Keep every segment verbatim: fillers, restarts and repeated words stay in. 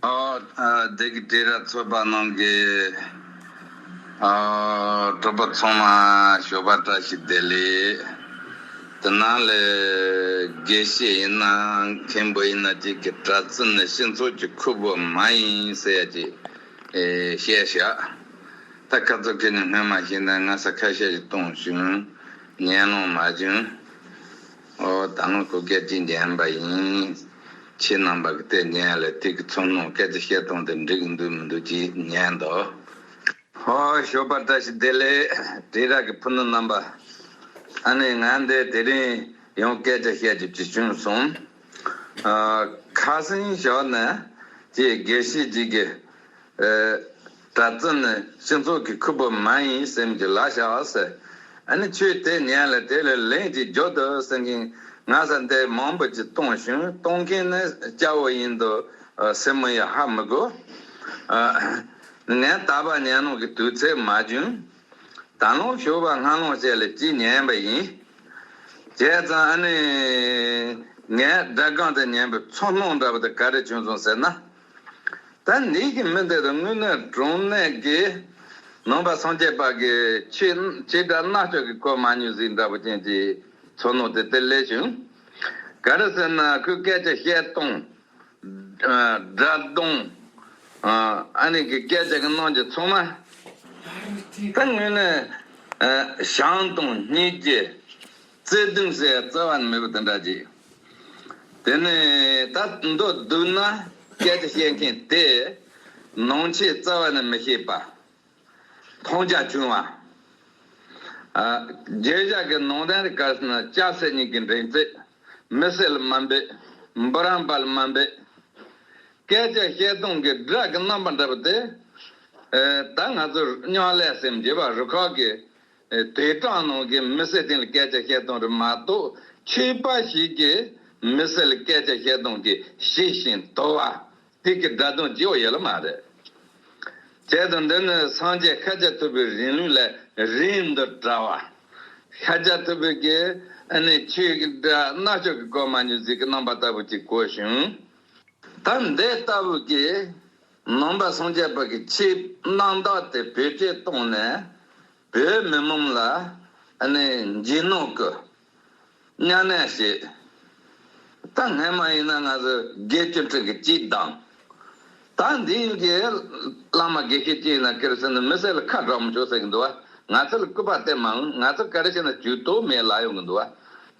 ཨོ། ཨ། འདི་གི་དྲིལ་བསྒྲགས་ཚོགས་པ་ནང་གི། ཨོ། གྲོགས་པོ་ཚང་མ་ཞོགས་པ་བཀྲ་ཤིས་བདེ་ལེགས། དེ་ནང་ལས་དགེ་བཤེས་ཡིན་ན་མཁན་པོ་ཡིན་ན་ཅིག་གི་གྲྭ་བཙུན་ནི་སྤྱི་ཚོགས་ཀྱི་ཁུར་པོ་མ་ཡིན་ཟེར་ཡ་ཅིག་ཨེ་བཤད་བཞག་ད་ཁ་ཚོ་ཁྱེད་ནི་སྔོན་མ་བཤད་ན་ང་ས་ཁ་ཤས་ཤིག་གཏོང་བྱུང་། ཉན་ལོང་མ་བྱུང་། ཨོ། ད་ནི་གོ་སྐད་ཅིག་ཉན་པ་ཡིན། ཁྱེད་རྣམ་པ་གི་དེ་ཉན་ལ་དེ་གི་ཚོར་སྣང་སྐད་ཆ་བཤད་སྟངས་དེ་འགྲིག་གི་འདུག་མི་འདུག་ཅིག་ཉན་དོ། ཨོ། ཞོགས་པ་བཀྲ་ཤིས་བདེ་ལེགས་དྲིལ་བསྒྲགས་ཀྱི་ཕུ་ནུ་རྣམ་པ། ཨ་ནི་ང་འདི་དེ་རིང་ཡང་སྐད་ཆ་བཤད་རྒྱུ་ཅིག་བྱུང་སོང་། ཨ། ཁ་སང་ཞོགས་ནས་ཅིག་དགེ་བཤེས་ཅིག་གིས། ཨེ། གྲྭ་བཙུན་ནི་སྤྱི་ཚོགས་ཀྱི་ཁུར་པོ་མ་ཡིན་སེམས་ཀྱི་ལ་བྱ་བ་ཟེར། ཨ་ནི་ཁྱོད་དེ་ཉན་ལ་དེ་ལས་ལན་ཅིག་རྒྱོབ་དོ་ཟེར་མཁན་ང་ས་འདི་མང་པོ་ཅིག་གཏོང་བྱུང་། གཏོང་མཁན་ནི་སྐྱ་བོ་ཡིན་དོ་སེམས་མོ་ཡ་ཧ་མི་གོ། ཨ། ངས་ད་བར་ཉན་ནོ་གི་དུས་ཚོད་མ་བྱུང་། ད་ལོ་ཞོགས་པ་སྔ་ལོང་བྱས་ལ་ཅིག་ཉན་པ་ཡིན། བྱས་ཙང་ཨ་ནི་ངས་སྒྲ་སྒང་དུ་ཉན་པའི་ཚོར་སྣང་འདྲ་པོ་དེ་ག་རེ་བྱུང་སོང་ཟེར་ན། ད་འདི་གི་མི་འདི་དང་དངོས་གནས་དྲང་གནས་ཀྱི་ནང་པ་སངས་རྒྱས་པ་གི་ཆོས་ཆོས་སྒྲ་རྣ་ཅོག་གི་གོ་མ་མྱོང་ཟིག་འདྲ་པོ་ཅན་གྱི་ཚོར་སྣང་དེ་དེ་སླེབས་བྱུང་། ག་རེ་ཟེར་ན་ཁོས་སྐད་ཆ་བཤད་སྟངས། ཨ། སྒྲ་གདངས། ཨ། ཨ་ནི་གི་སྐད་ཆ་གི་རྣམ་འགྱུར་ཚང་མ། ད་དངོས་གནས། ཨ། བྱམས་དང་སྙིང་རྗེ། བརྩེ་གདུང་ཟེར་ཡ་རྩ་བ་ནས་མེད་པ་དེ་འདྲ་ཅིག་དེ་ནས་ད་མདོར་བསྡུས་ན་སྐད་ཆ་བཤད་མཁན་དེ་ནང་ཆོས་རྩ་བ་ནས་མི་ཤེས་པ། མཐོང་རྒྱ་ཆུང་བ། ཨ། བརྗོད་བྱ་གི་ནང་དོན་རིགས་ག་རེ་ཟེར་ན་སྐྱ་སེར་གཉིས་ཀྱི་འདྲེན་ཚད། མི་སེར་ལ་མ་འབད། འབུམ་རམས་པ་ལ་མ་འབད། སྐད་ཆ་བཤད་སྟངས་ཀྱི་སྒྲ་གི་རྣམ་པ་འདྲ་པོ་དེ། ཨེ། ད་ང་ཚོ་སྨྱོ་ལས་སེམས་བྱེད་པ་རུ་ཁག་གི། ཨེ། དུད་གྲང་ནང་གི་མི་སེར་སྟེང་ལ་སྐད་ཆ་བཤད་སྟངས་རེད་མ་གཏོགས་ཆོས་པ་ཞིག་གིས་མི་སེར་ལ་སྐད་ཆ་བཤད་སྟངས་ཀྱི་ཞི་ཞིང་དུལ་བ། དེ་གི་སྒྲ་གདངས་ཅིག་ཡོད་ལ་མ་རེད། བྱས་ཙང་འདི་ནི་སངས་རྒྱས་ཤཱཀྱ་ཐུབ་པའི་རིང་ལུགས་ལས་རིང་དུ་བཀྲལ་བ། ཤཱཀྱ་ཐུབ་པའི་གི་ཨ་ནི་ཆོས་ཀྱི་སྒྲ་རྣ་ཅོག་གི་གོ་མ་མྱོང་ཟིག་གི་རྣམ་པ་ལྟ་བུ་ཅིག་གོ་བྱུང་། ད་འདི་ལྟ་བུ་གི་ནང་པ་སངས་རྒྱས་པ་གི་ཆོས་རྣམ་དག་དེ་བེད་སྤྱོད་བཏང་ནས་བོད་མི་མང་ལ་ཨ་ནི་འཇིགས་སྣང་གི་གཉའ་གནོན་བྱེད། ད་སྔན་མ་ཡིན་ན་ང་ཚོ་དགེ་བཅུ་ཕྲག་གི་གཅིག་དང་། ད་འདི་གི་བླ་མ་དགེ་བཤེས་གཅིག་ཡིན་ན་ཁེར་སེ་ནི་མི་སེར་ལ་ཁ་གྲག་མི་ཆོག་ཟེར་གི་འདུག་བ། ང་ཚོ་ལ་སྐུར་པ་སྟེར་མ་འོང་། ང་ཚོ་ག་རེ་བྱས་ན་ཇུས་གཏོགས་མེད་ལབ་ཡོང་གི་འདུག་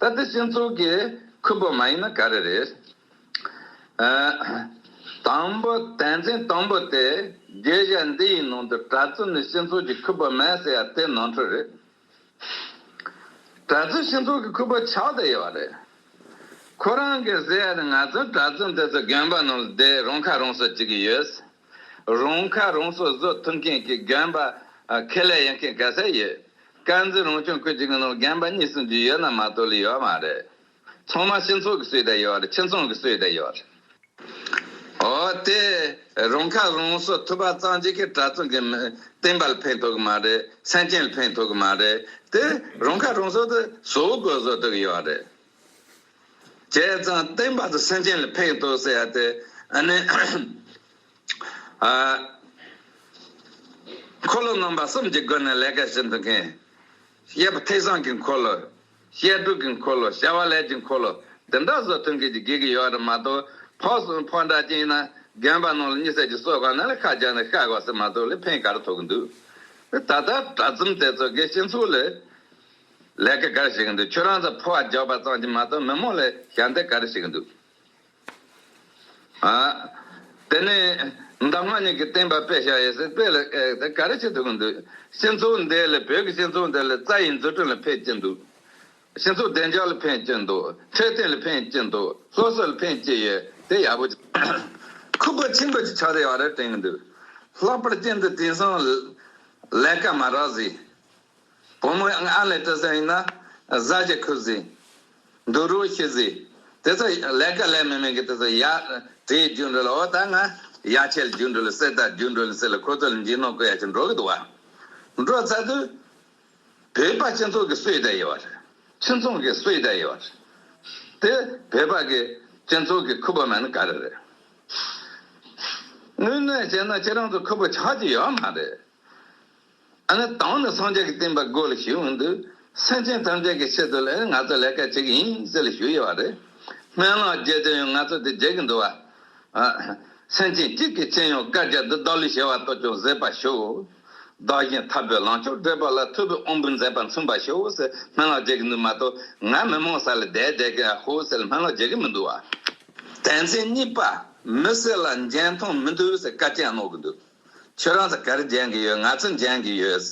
བ། ད་འདི་སྤྱི་ཚོགས་ཀྱི་ཁུར་པོ་མ་ཡིན་ན་ག་རེ་རེད། ཨ། དང་པོ་དོན་ཚན་དང་པོ་དེ་བརྗོད་བྱ་འདི་ཡི་ནང་དུ་གྲྭ་བཙུན་ནི་སྤྱི་ཚོགས་ཀྱི་ཁུར་པོ་མེད་ཟེར་ཡ་དེ་ནོར་འཁྲུལ་རེད། གྲྭ་བཙུན་སྤྱི་ཚོགས་ཀྱི་ཁུར་པོ་ཆགས་བསྡད་ཡོད་རེད། ཁོ་རང་གིས་ཟེར་ཡ་ནི་ང་ཚོ་གྲྭ་བཙུན་དེ་ཚོ་དགོན་པ་ནང་ལ་བསྡད་རང་ཁ་རང་གསོ་བྱེད་ཀྱི་ཡོད། རང་ཁ་རང་གསོ་བཟོ་ཐུབ་མཁན་གྱི་དགོན་པ་ཨ་ཁེ་ལས་ཡོད་མཁན་ག་ཚད་ཡོད། དཀར་མཛེས་རང་སྐྱོང་ཁུལ་གཅིག་གི་ནང་དགོན་པ་གཉིས་གསུམ་ཅིག་ཡོད་ན་མ་གཏོགས་ལས་ཡོད་མ་རེད། ཚང་མ་སྤྱི་ཚོགས་ཀྱིས་གསོས་བསྡད་ཡོད་རེད། ཁྱིམ་ཚང་གིས་གསོས་བསྡད་ཡོད་རེད། འོ་དེ་རང་ཁ་རང་གསོ་ཐུབ་པ་ཙམ་གྱིས་ཀྱི་གྲྭ་བཙུན་གྱི་མི་བསྟན་པ་ལ་ཕན་ཐོགས་ཀྱི་མ་རེད། སེམས་ཅན་ལ་ཕན་ཐོགས་ཀྱི་མ་རེད། དེ་རང་ཁ་རང་གསོ་དེ་བཟོ་དགོས་བཟོ་ཐུབ་ཀྱི་ཡོད་རེད། བྱས་ཙང་བསྟན་པ་དང་སེམས་ཅན་ལ་ཕན་ཐོགས་ཟེར་ཡ་དེ་ཨ་ནི། ཨ། འཁོར་ལོ་རྣམ་པ་གསུམ་གྱི་སྒོ་ནས་ལས་ཀ་བྱེད་ཐུབ་མཁན། བཤད་པ་ཐེག་བཟང་གི་འཁོར་ལོ། བཤད་སྒྲུབ་ཀྱི་འཁོར་ལོ། བྱ་བ་ལས་ཀྱི་འཁོར་ལོ། དེ་འདྲ་བཟོ་ཐུབ་མཁན་གྱི་དགེ་རྒན་ཡོད་རེད་མ་གཏོགས་ཕོ་གསུམ་ཕོ་འདྲ་ཅན་ཡིན་ན་རྒན་པ་ནང་ལ་གཉིད་སད་ཀྱི་སོ་གང་ན་ལ་ཁ་རྒྱག་ནས་ཤ་གོ་ཟེར་མ་གཏོགས་ལས་ཕན་ག་རེ་ཐོགས་ཀྱི་འདུག་ད་ལྟ་གྲྭ་བཙུན་དེ་ཚོ་གིས་སྤྱི་ཚོགས་ལ་ལས་ཀ་ག་རེ་བྱེད་ཀྱི་འདུག་ཁྱོད་རང་ཚོ་ཕོ་བ་རྒྱག་པ་ཙམ་གྱིས་མ་གཏོགས་མི་མང་ལ་ཞབས་འདེགས་ག་རེ་བྱེད་ཀྱི་འདུག་ཨ། དེ་ནས་གདམས་ངག་གཉིས་ཀྱི་བསྟན་པ་སྤེལ་བྱ་ཡི་ཟེར་སྤེལ་ལ་ཨེ་དེ་ག་རེ་བྱེད་ཐུབ་ཀྱི་འདུག་སྤྱི་ཚོགས་འདི་ལ་བོད་ཀྱི་སྤྱི་ཚོགས་འདི་ལ་རྩ་ཡི་འཛུགས་སྐྲུན་ལ་ཕན་ཅི་འདུག་སྤྱི་ཚོགས་བདེ་འཇགས་ལ་ཕན་ཅི་འདུག་འཕྲོད་བསྟེན་ལ་ཕན་ཅི་འདུག་སློབ་གསོ་ལ་ཕན་ཅི་ཡོད་དེ་ཡག་པོ་ཅིག་ཁུར་པོ་ཆེན་པོ་ཅིག་ཆགས་བསྡད་ཡོད་རེད་དྲན་གྱི་འདུག་ལྷག་པར་ཅན་དུ་དེང་སང་ལས་ཀ་མ་རག་ཟིག་བུ་མོ་ཨ་ལས་སྤྲད་ས་ཡིན་ན་བཟའ་རྒྱུ་ཁུར་ཟིག་འདུག་རོགས་ཤི་ཟིག་དེ་ཚོ་ལས་ཀ་ལས་མེད་མེད་ཀྱི་དེ་ཚོ་ཡ་བྲེལ་རྒྱུ་འགྲོ་ལ་འོ་ད་ང་ཡ་ཆེ་རྒྱུ་འགྲོ་ལ་སེ་ད་རྒྱུ་འགྲོ་ལ་སེ་ལ་ཁོ་ཚོ་ལ་འཇིགས་སྣང་བསྐུལ་ཡ་ཆེ་འགྲོ་གི་འདུག་བ། འགྲོ་ཚར་དུས་བོད་པ་སྤྱི་ཚོགས་ཀྱི་སྲོལ་དེ་ཡོད་རེད། ཁྱིམ་ཚང་གི་སྲོལ་དེ་ཡོད་རེད། དེ་བོད་པ་གི་སྤྱི་ཚོགས་ཀྱི་ཁུར་པོ་མེད་ན་ག་རེ་རེད། དངོས་གནས་བྱས་ན་ཁྱེད་རང་ཚོ་ཁུ་བོ་ཆགས་ཀྱི་ཡོད་མ་རེད། ཨ་ནི་དང་ནི་སངས་རྒྱས་ཀྱི་བསྟན་པ་སྒོ་ལ་ཞུགས་འདུག་སེམས་ཅན་ཐམས་ཅད་ཀྱི་ཆེད་དུ་ལ་ང་ཚོ་ལས་ཀ་བྱེད་ཀྱི་ཡིན་ཟེར་ལ་ཞུགས་ཡོད་པ་རེད། སྨོན་ལམ་རྒྱག་དུས་ཡང་ང་ཚོ་དེ་བརྗེད་ཀྱི་འདུག་བ། ཨ། སེམས་ཅན་གཅིག་གི་སྤྱི་ཡོངས་བཀའ་རྒྱ་འདི་བདག་ལུས་བྱེ་བ་ལྟར་ཀྱང་གཟིགས་པར་ཤོག་བདག་གཞན་འཐབ་པའི་ལངས་ཕྱོགས་བགྲོད་པ་ལ་ཐུབ་པའི་དབང་པོའི་མཛད་པ་མཚོན་པར་ཤོག་ཟེར་སྨོན་ལམ་རྒྱག་གི་འདུག་མ་གཏོགས། ང་མི་མང་ས་ལ་བསྡད་བསྡད་ཀྱི་ཧོ་ཟེར་སྨོན་ལམ་རྒྱག་གི་མི་འདུག་བ། དོན་ཚན་གཉིས་པ། མི་སེར་ལ་འཇོན་ཐང་མི་འདུག་ཟེར་བཀའ་བཀྱོན་གནང་གི་འདུག་ཁྱོད་རང་ཚོ་ག་རེ་འཇོན་གི་ཡོད། ང་ཚོ་འཇོན་གི་ཡོད།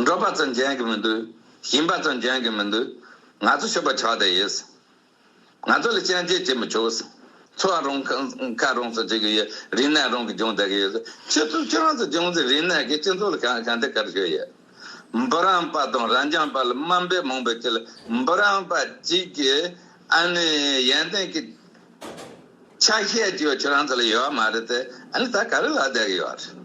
འབྲོག་པ་ཚོ་འཇོན་གི་མི་འདུག་ཞིང་པ་ཚོ་འཇོན་གི་མི་འདུག་ང་ཚོ་ཤོག་པ་ཆགས་བསྡད་ཡོད། ང་ཚོ་ལ་སྐྱོན་བརྗོད་བྱེད་མི་ཆོག་འཚོ་བ་རང་ཁ་རང་ཚོ་བྱེད་གི་ཡོད། རིག་གནས་རང་གི་སྦྱོང་བསྡད་གི་ཡོད། ཁྱོད་ཚོ་ཁྱོད་རང་ཚོ་སྦྱོང་ཚེ་རིག་གནས་ཀྱི་སྤྱི་ཚོགས་ལ་གང་གང་འདྲ་ག་རེ་ཡོད། འབུམ་རམས་པ་དང་རབ་འབྱམས་པ་ལ་དམའ་འབེབས་མང་པོ་བྱེད་ལ། འབུམ་རམས་པ་གཅིག་གིས་ཨ་ནི་ཡོན་ཏན་གྱི་ཆ་ཤས་ཀྱི་ཁྱོད་རང་ཚོ་ལ་ཡོད་མ་རེད་དེ། ཨ་ནི་ད་ག་རེ་ལབ་བསྡད་ཀྱི་ཡོད་རེད།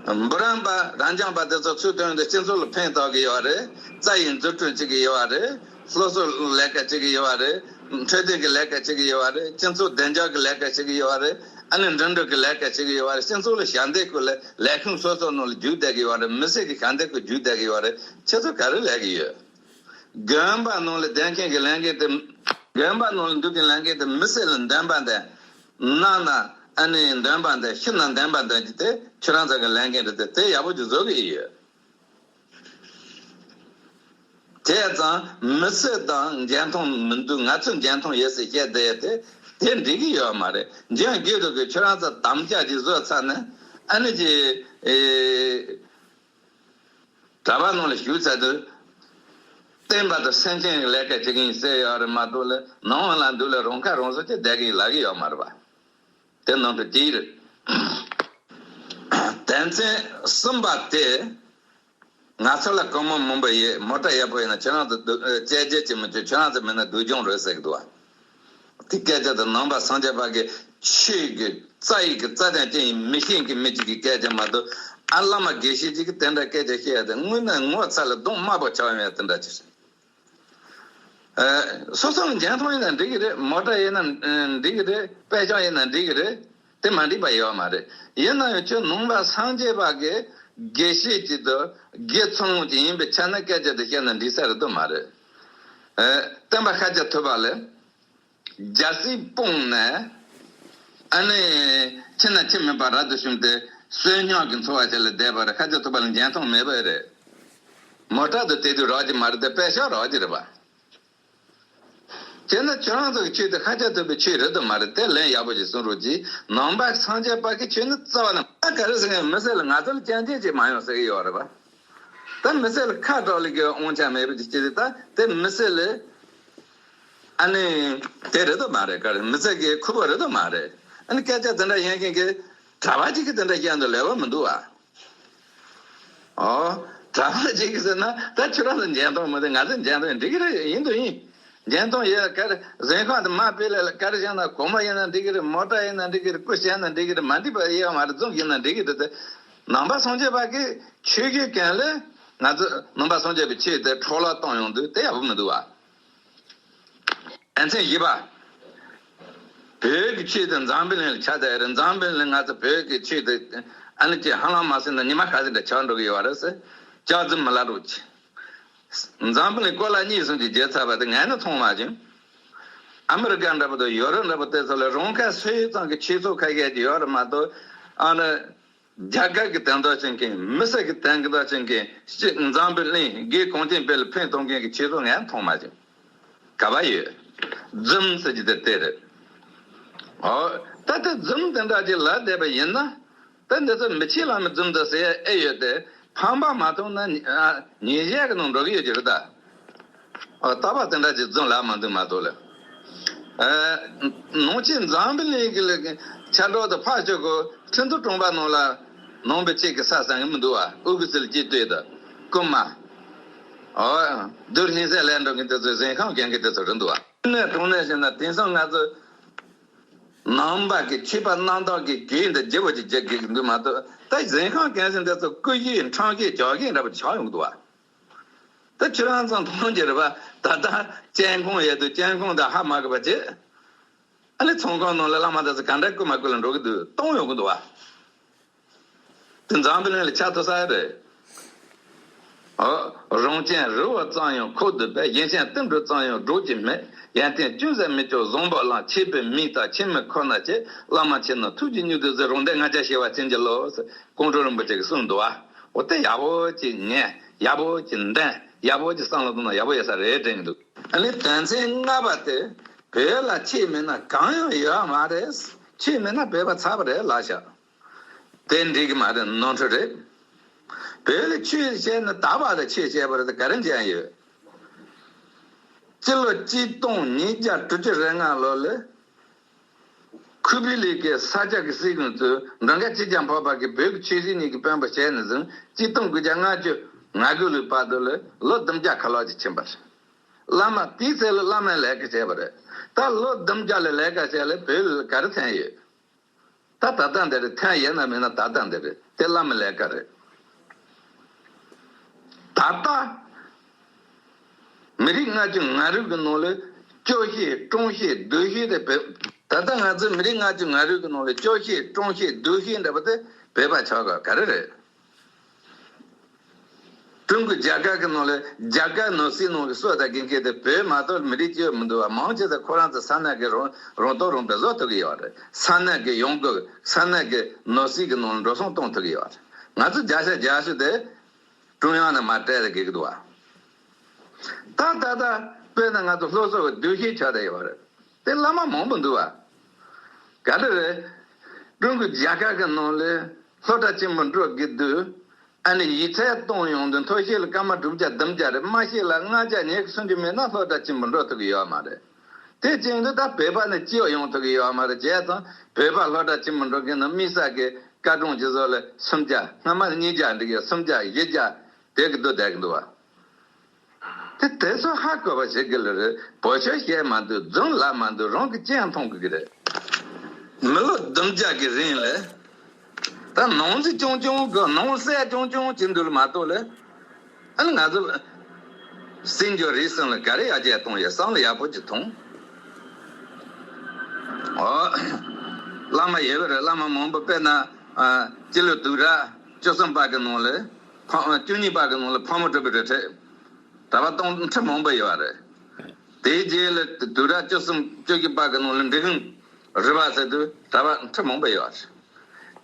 འབུམ་རམས་པ་རབ་འབྱམས་པ་དེ་ཚོ་ཚུལ་སྟོན་དེ་སྤྱི་ཚོགས་ལ་ཕན་ཐོགས་ཀྱི་ཡོད་རེད། རྩྭ་ཡི་འཛུགས་སྐྲུན་བྱེད་ཀྱི་ཡོད་རེད། སློབ་གསོ་ལས་ཀ་བྱེད་ཀྱི་ཡོད་རེད། འཕྲོད་བསྟེན་གྱི་ལས་ཀ་བྱེད་ཀྱི་ཡོད་རེད། སྤྱི་ཚོགས་བདེ་འཇགས་ཀྱི་ལས་ཀ་བྱེད་ཀྱི་ཡོད་རེད། ཨ་ནི་འགྲིམ་འགྲུལ་གྱི་ལས་ཀ་བྱེད་ཀྱི་ཡོད་རེད། སྤྱི་ཚོགས་ལ་ཞབས་འདེགས་སྐུལ་ལ་ལས་ཁུངས་སོ་སོ་ནང་ལ་རྒྱུགས་བསྡད་ཀྱི་ཡོད་རེད། མི་སེར་གྱི་ཞབས་འདེགས་སྐུལ་རྒྱུགས་བསྡད་ཀྱི་ཡོད་རེད། ཁྱེད་ཚོ་ག་རེ་ལས་ཀྱི་ཡོད། དགོན་པ་ནང་ལ་བསྡད་མཁན་གྱི་ལས་འགན་དེ། དགོན་པ་ནང་ལ་འདུག་མཁན་ལས་འགན་དེ་མི་སེར་ལ་འདོན་པ་དེ། གནང་ན་ཨ་ནི་འདོན་པ་འདོན། ཤི་ན་འདོན་པ་འདོན་གྱི་དེ་ཁྱོད་རང་ཚོ་གི་ལས་འགན་རེད་དེ། དེ་ཡག་པོ་ཅིག་བཟོ་གི་ཡོད། བྱས་ཙང་མི་སེར་དང་འཇོན་ཐང་མི་འདུག་ང་ཚོ་འཇོན་ཐང་ཡོད་ཟེར་བཤད་བསྡད་ཡོད་དེ། དེ་འགྲིག་གི་ཡོད་མ་རེད། འཇོན་དགོས་འདུག་གི་ཁྱོད་རང་ཚོ་དམ་བཅའ་ཅིག་བཟོས་ཚར་ནས་ཨ་ནི་ཅིག་ཨེ། གྲྭ་པ་ནང་ལ་ཞུགས་ཚར་དུས། བསྟན་པ་དང་སེམས་ཅན་གྱི་ལས་ཀ་བྱེད་ཀྱི་ཡིན་ཟེར་ཡོད་རེད་མ་གཏོགས་ལ། ནང་ལ་འདུག་ལ་རང་ཁ་རང་གསོ་བྱས་བསྡད་ཀྱི་ཡིན་ལབ་ཀྱི་ཡོད་མ་རེད་པ། དེ་ནང་དུ་དེའི་རེད། དོན་ཚན་གསུམ་པ་དེ། ང་ཚོ་ལ་སྒོར་མོ་མང་པོ་ཡོད། མོ་ཊ་ཡག་པོ་ཡོད་ན་ཁྱོད་རང་ཚོ་སྡུག་ཨེ་བཅད་རྒྱ་བྱེད་མི་བཅུག་ཁྱོད་རང་ཚོ་མེད་ན་སྡུག་སྦྱོང་རེད་ཟེར་གི་འདུག་བ། དེ་སྐད་ཆ་དེ་ནང་པ་སངས་རྒྱས་པ་གི་ཆོས་ཀྱི་རྩ་ཡི་གི་རྩ་དང་རྐྱེན་ཡིན་མི་ཤེས་ཀྱི་མི་གཅིག་གི་སྐད་ཆ་མ་གཏོགས། ཨ་བླ་མ་དགེ་བཤེས་གཅིག་གིས་དེ་འདྲ་སྐད་ཆ་བཤད་ཡ་དེ་དངོས་གནས་ངོ་ཚ་ལ་གདོང་དམར་པོ་ཆགས་ཡོང་ཡ་དེ་འདྲ་ཅིག་རེད། ཨ། སོ་སོ་ལ་འཇོན་ཐང་ཡིན་ན་འགྲིག་གི་རེད། མོ་ཊ་ཡིན་ན་འགྲིག་གི་རེད། དཔེ་ཆ་ཡིན་ན་འགྲིག་གི་རེད། དེ་མ་འགྲིག་པ་ཡོད་མ་རེད། ཡིན་ན་ཡང་ཁྱོད་ནང་པ་སངས་རྒྱས་པ་གི་དགེ་བཤེས་ཅིག་དང་དགེ་ཚུལ་སློང་ཅིག་ཡིན་པའི་ཆ་ནས་སྐད་ཆ་དེ་བཤད་ན་འགྲིག་ས་རེད་དོ་མ་རེད། ཨ། སྟོན་པ་ཤཱཀྱ་ཐུབ་པ་ལ་རྒྱལ་སྲིད་སྤངས་ནས། ཨ་ནི་ཁྱིམ་ན་ཁྱིམ་མེད་པར་རབ་ཏུ་བྱུང་སྟེ་བསོད་སྙོམས་ཀྱི་འཚོ་བ་བྱས་ལ་བསྡད་པར་ཤཱཀྱ་ཐུབ་པ་ལ་འཇོན་ཐང་མེད་པ་རེད། མོ་ཊ་དེ་དེ་དུས་རག་གི་མ་རེད་དེ། དཔེ་ཆ་རག་གི་རེད་པ། བྱས་ན་ཁྱོད་རང་ཚོ་གི་ཆོས་དེ་ཤཱཀྱ་ཐུབ་པའི་ཆོས་རེད་དམ་མ་རེད་དེ་ལན་ཡག་པོ་ཞིག་གསུང་རོགས་གྱིས། ནང་པ་སངས་རྒྱས་པ་གི་ཆོས་ནི་རྩ་བ་ནས་ད་ག་རེ་ཟེར་མཁན། མི་སེར་ལ་ང་ཚོ་ལ་སྐྱོན་བརྗོད་ཅིག་མ་ཡོང་ཟེར་གི་ཡོད་རེད་པ། ད་མི་སེར་ལ་ཁ་གྲག་ལ་གི་དབང་ཆ་མེད་པ་ཅིག་བྱས་ཏེ། ད་དེ་མི་སེར་ལ་ཨ་ནི་དེ་རེད་དམ་མ་རེད། ག་རེ་མི་སེར་གི་ཁུ་བོ་རེད་དམ་མ་རེད། ཨ་ནི་སྐད་ཆ་དེ་འདྲ་ཡོང་མཁན་གི་གྲྭ་པ་ཅིག་གིས་དེ་འདྲ་བཤད་འདུག་ལེགས་པ་མི་འདུག་ཨ། ཨོ། གྲྭ་པ་ཅིག་གིས་ཟེར་ན་ད་ཁྱོད་རང་ཚོ་འཇོན་ཐང་མི་འདུག་ང་ཚོ་འཇོན་ཐང་འགྲིག་གི་རེད། ཡིན་དང་ཡིན། འཇོན་ཐང་ཡོད། ག་རེ་གཟན་ཁང་དུ་མར་ཕུད་ལ་ག་རེ་བཞག་ན། སྒོར་མོ་ཡིན་ན་འགྲིག་གི་རེད། མོ་ཊ་ཡིན་ན་འགྲིག་གི་རེད། སྐུ་བཞེངས་ན་འགྲིག་གི་རེད། མ་འགྲིག་པ་ཡོད་མ་རེད། རྫོང་ཡིན་ན་འགྲིག་གི་རེད་དེ། ནང་པ་སངས་རྒྱས་པ་གི་ཆོས་བརྒྱུད་ཀུན་ལ་ང་ཚོ་ནང་པ་སངས་རྒྱས་པའི་ཆོས་དེ་འཕྲོ་བརླག་གཏོང་ཡོང་དུས་དེ་ཡག་པོ་མི་འདུག་བ། དོན་ཚན་བཞི་པ། བོད་ཀྱི་ཆོས་དེ་འཛམ་བུ་གླིང་ལ་ཁྱབ་བསྡད་ཡོད་རེད། འཛམ་བུ་གླིང་ང་ཚོ་བོད་ཀྱི་ཆོས་དེ་ཨ་ནི་ཅིག་ཧ་ལམ་མ་ཟིན་ན་ཉི་མ་ཁ་ཤས་འདྲ་ཆགས་འགྲོ་གི་ཡོད་རེད་ཟེར། ལྕགས་རྫུན་མི་ལབ་རོགས་གྱིས། འཛམ་བུ་གླིང་གོ་ལ་གཉིས་གསུམ་གྱི་བརྗེས་ཚར་བ་དེ་ངས་ནི་མཐོང་མ་བྱུང་། ཨ་མི་རི་ཀ་འདྲ་པོ་དང་ཡོ་རོབ་འདྲ་པོ་དེ་ཚོ་ལ་རང་ཁ་སོ་ཡི་ཙང་གི་ཆོས་ཚོགས་ཁ་ཤས་ཀྱི་ཡོད་རེད་མ་གཏོགས། ཨ་ནི། རྒྱ་གར་གྱི་དོན་དག་བྱེད་མཁན། མི་སེར་གྱི་དོན་དག་བྱེད་མཁན། སྤྱི་འཛམ་བུ་གླིང་སྒེར་གོང་ཅན་སྤེལ་ལ་ཕན་ཐོགས་མཁན་གྱི་ཆོས་ཚོགས་ངས་མཐོང་མ་བྱུང་། ག་པར་ཡོད། རྫུན་ཟེར་གྱི་དེ་དེ་རེད། ཨོ། ད་ལྟ་རྫུན་དེ་འདྲ་ཅིག་ལབ་བསྡད་པ་ཡིན་ན། ད་འདི་ཚོ་མི་ཆོས་བླ་མའི་རྫུན་དེ་ཟེར་ཡ་ཨེ་ཡོད་དེ། ཕམ་པ་མ་མཐོང་ན་ཉེས་ཉེས་བྱས་ཀྱི་ནང་འགྲོ་གི་ཡོད་ཀྱི་རེད་ད། ཨ། རྟག་པར་དེ་འདྲ་ཅིག་རྫུན་ལབ་མ་འདུག་མ་གཏོགས་ལ། ཨ། ནང་ཆེན་འཛམ་བུ་གླིང་གི་ལ་ཆབ་གྲོགས་དང་ཕར་ཕྱོགས་གི་ཁྲིན་ཏུ་གྲོང་པ་ནང་ལ་ནང་པའི་གཅིག་གི་ས་ཟ་གི་མི་འདུག་བ། ཨུ་གུ་སི་ལ་གཅིག་ལྟོས་དང་རྐུན་མ། ཨོ། རྡུལ་ཧིང་སེ་ལས་འགྲོ་མཁན་དེ་ཚོ་གཟན་ཤམ་གྱོན་མཁན་དེ་ཚོ་རེད་འདུག་བ། དངོས་གནས་དྲང་གནས་བཤད་ན་དེང་སང་ང་ཚོ་ནང་པ་གི་ཆོས་པ་རྣམ་དག་གི་གོས་འདི་བརྗེ་པོ་ཅིག་རྒྱག་དགོས་ཀྱི་འདུག་མ་གཏོགས། ད་གཟན་ཤམ་གྱོན་ཟིན་དེ་ཚོ་རྐུ་གཞས་འཁྲབ་གཞས་རྒྱག་གཞས་འདྲ་པོ་ཆགས་ཡོང་གི་འདུག་བ། ད་ཁྱེད་རང་ཚོ་མཐོང་རྒྱུ་རེད་པ། ད་ལྟ་སྐྱེ་ཁུངས་ཡོད་དུས་སྐྱེ་ཁུངས་དང་ཧ་མ་གོ་བ་བྱེད། ཨ་ནི་ཚོང་ཁང་ནང་ལ་བླ་མ་དེ་ཚོ་ག་འདྲ་བསྐུལ་མ་བསྐུལ་ལ་འགྲོ་གི་འདུག། གཏོང་ཡོང་གི་འདུག་བ། དེ་འཛམ་བུ་གླིང་ལ་ཆ་མཐོ་ས་རེད། ཨོ། རང་ཅན་རི་བོ་གཙང་ཡང་ཁོག་ཏུ་སྦས། གཞན་ཅན་གཏུམ་དྲུག་གཙང་ཡང་སྒྲོག་ཅིང་སྨད། ཡོན་ཏན་ཅུང་ཟད་མི་སྐྱོ་བཟང་པོ་བླངས། ཆོས་པའི་མིག་དང་ཆོས་མིན་ཁོ་ན་བྱེད། བླ་མ་མཆེད་རྣམས་ཐུགས་རྗེས་མྱུར་དུ་གཟིགས། རང་སྡེ་ལྔ་བརྒྱ་ཞེས་པ་མཁྱེན་གྱི་ལོ། ཀོང་སྤྲུལ་རིན་པོ་ཆེ་གིས་གསུངས་འདུག་བ། འོ་དེ་ཡག་པོ་ཅིག་ཉན། ཡག་པོ་ཅིག་འདོན། ཡག་པོ་ཅིག་བསམ་བློ་གཏོང་ན་ཡག་པོ་ཡོད་ས་རེད་དྲན་གྱི་འདུག། ཨ་ནི་དོན་ཚན་ལྔ་པ་དེ། བོད་ལ་ཆོས་མེད་ན་གང་ཡང་ཡོད་མ་རེད། ཆོས་མེད་ན་བོད་པ་ཚར་བ་རེད་ལབ་ཤག། དེ་འགྲིག་གི་མ་རེད། ནོར་འཁྲུལ་རེད། བོད་ལ་ཆོས་བཤད་ན་ད་བར་དུ་ཆོས་བཤད་པ་རེད། ད་ག་རེ་འཇོན་ཡོད། སྤྱི་ལོ་གཅིག་སྟོང་ཉིས་བརྒྱ་དྲུག་ཅུ་རེ་ལྔ་ལོ་ལ། ཁུ་བི་ལི་གིས་ས་སྐྱ་གི་སྲིད་གཞུང་ཚོས་མགྲོན་ཁང་གཅིག་ཀྱང་ཕོག་པ་གི་བོད་ཀྱི་ཆོས་སྲིད་གཉིས་ཀྱི་དཔོན་པོ་བྱས་ནས་བཟུང་གཅིག་སྟོང་དགུ་བརྒྱ་ལྔ་བཅུ་ང་དགུ་ལོའི་བར་དུ་ལ་ལོ་བདུན་བརྒྱ་ཁ་ལོག་ཅིག་ཕྱིན་པ་རེད། བླ་མ་དེའི་ཚེ་ལ་བླ་མའི་ལས་ཀ་བྱས་པ་རེད། ད་ལོ་བདུན་བརྒྱ་ལ་ལས་ཀ་བྱས་ལ་བོད་ལ་ག་རེ་ཐོན་ཡོད། ད་ད་ལྟ་འདི་རེད། ཐོན་ཡོད་ན་མེད་ན་ད་ལྟ་འདི་རེད། དེ་བླ་མའི་ལས་ཀ་རེད། ད་ལྟ་མི་རིགས་ལྔ་བཅུ་ང་དྲུག་གི་ནང་ལ་སྐྱོ་ཤས་སྲུང་ཤས་སྡུག་ཤས་དེ་བོད། ད་ལྟ་ང་ཚོའི་མི་རིགས་ལྔ་བཅུ་ང་དྲུག་གི་ནང་ལ་སྐྱོ་ཤས་སྲུང་ཤས་སྡུག་ཤས་འདྲ་པོ་དེ་བོད་པ་ཆགས་དགོས་ག་རེ་རེད། ཀྲུང་གོ་རྒྱལ་ཁབ་ཀྱི་ནང་ལ་རྒྱ་གར་ནང་སྲིད་ནང་གི་སྲོལ་དང་དགེ་མཁས་དེ་བོད་མ་གཏོགས་མི་རིགས་གཅིག་མི་འདུག་བ། མང་ཆེ་ས་ཁོ་རང་ཚོ་ས་གནས་ཀྱི་རང་རང་སྟོབས་རང་སྤེལ་བཟོ་ཐུབ་ཀྱི་ཡོད་རེད། ས་གནས་ཀྱི་ཡོང་སྒོ་ས་གནས་ཀྱི་ནང་སྲིད་ཀྱི་ནང་ལ་འགྲོ་སོང་གཏོང་ཐུབ་ཀྱི་ཡོད་རེད། ང་ཚོ་བརྒྱ་ཆ་བརྒྱད་ཅུ་དེ་ཀྲུང་དབྱང་ནས་མར་སྤྲད་དེ་དགོས་ཀྱི་འདུག་བ། ད་ད་ད་དཔེར་ན་ང་ཚོ་སློབ་གསོ་གི་སྡུག་ཤོས་ཆགས་བསྡད་ཡོད་རེད། དེ་བླ་མ་མང་པོ་འདུག་བ། ག་རེ་རེད། ཀྲུང་གོའི་རྒྱལ་ཁབ་ཀྱི་ནང་ལ་སློབ་གྲྭ་ཆེན་པོ་འགྲོ་དགོས་དུས། ཨ་ནི་ཡིག་ཚད་གཏོང་ཡོང་དུས་མཐོ་ཤོས་ལ་སྐར་མ་དྲུག་བརྒྱ་བདུན་བརྒྱ་རེད། དམའ་ཤོས་ལ་ལྔ་བརྒྱ་ཉི་ཤུ་སུམ་ཅུ་མེད་ན་སློབ་གྲྭ་ཆེན་པོ་འགྲོ་ཐུབ་ཀྱི་ཡོད་མ་རེད། དེ་བྱུང་དུས་ད་བོད་པ་ནི་སྐྱེས་ཡོང་ཐུབ་ཀྱི་ཡོད་མ་རེད། བྱས་ཙང་བོད་པ་སློབ་གྲྭ་ཆེན་པོ་འགྲོ་མཁན་ནི་དམིགས་བསལ་གྱི་སྐར་གྲངས་ཀྱི་བཟོ་ལ་སུམ་བརྒྱ། སྔ་མ་ལ་ཉིས་བརྒྱ་འགྲིག་ཡོད། སུམ་བརྒྱ་བཞི་བརྒྱ་དེ་གི་སྡོད་བསྡད་ཀྱི་འདུག་བ། དེ་དེ་ཚོ་ཧ་གོ་བ་ཞིག་གི་ལ་རེད། བོད་ཆོས་བཤད་མ་འདུག་རྫུན་ལབ་མ་འདུག་རང་གི་སྤྱན་མཐོང་གི་གི་རེད། མི་ལོ་བདུན་བརྒྱ་གི་རིང་ལ་ད་ནང་འཛིང་རྐྱང་རྐྱང་གི་ནང་གསལ་རྐྱང་རྐྱང་བྱེད་འདུག་ལ་མ་གཏོགས་ལ། ཨ་ནི་ང་ཚོ་སྲིད་འབྱོར་རིག་གསུམ་ལ་ག་རེ་ཡར་རྒྱས་གཏོང་ཡོད། བསམ་བློ་ཡག་པོ་ཅིག་ཐོངས། ཨོ། བླ་མ་ཡོད་པ་རེད། བླ་མ་མང་པོ་དཔེར་ན་ཨ་སྤྱི་ལོ་དུས་རབས་བཅུ་གསུམ་པ་གི་ནང་ལ་ཕ་བཅུ་གཉིས་པ་གི་ནང་ལ་ཕག་མོ་གྲུ་པའི་རི་ཁྲོད། གྲྭ་པ་སྟོང་ཁྲི་མང་པོ་ཡོད་རེད། དེའི་རྗེས་ལ་དུས་རབས་བཅུ་གསུམ་བཅུ་བཞི་པ་གི་ནང་ལ་འབྲི་གུང་རི་པ་ཟེར་དུས་གྲྭ་པ་ཁྲི་མང་པོ་ཡོད་རེད།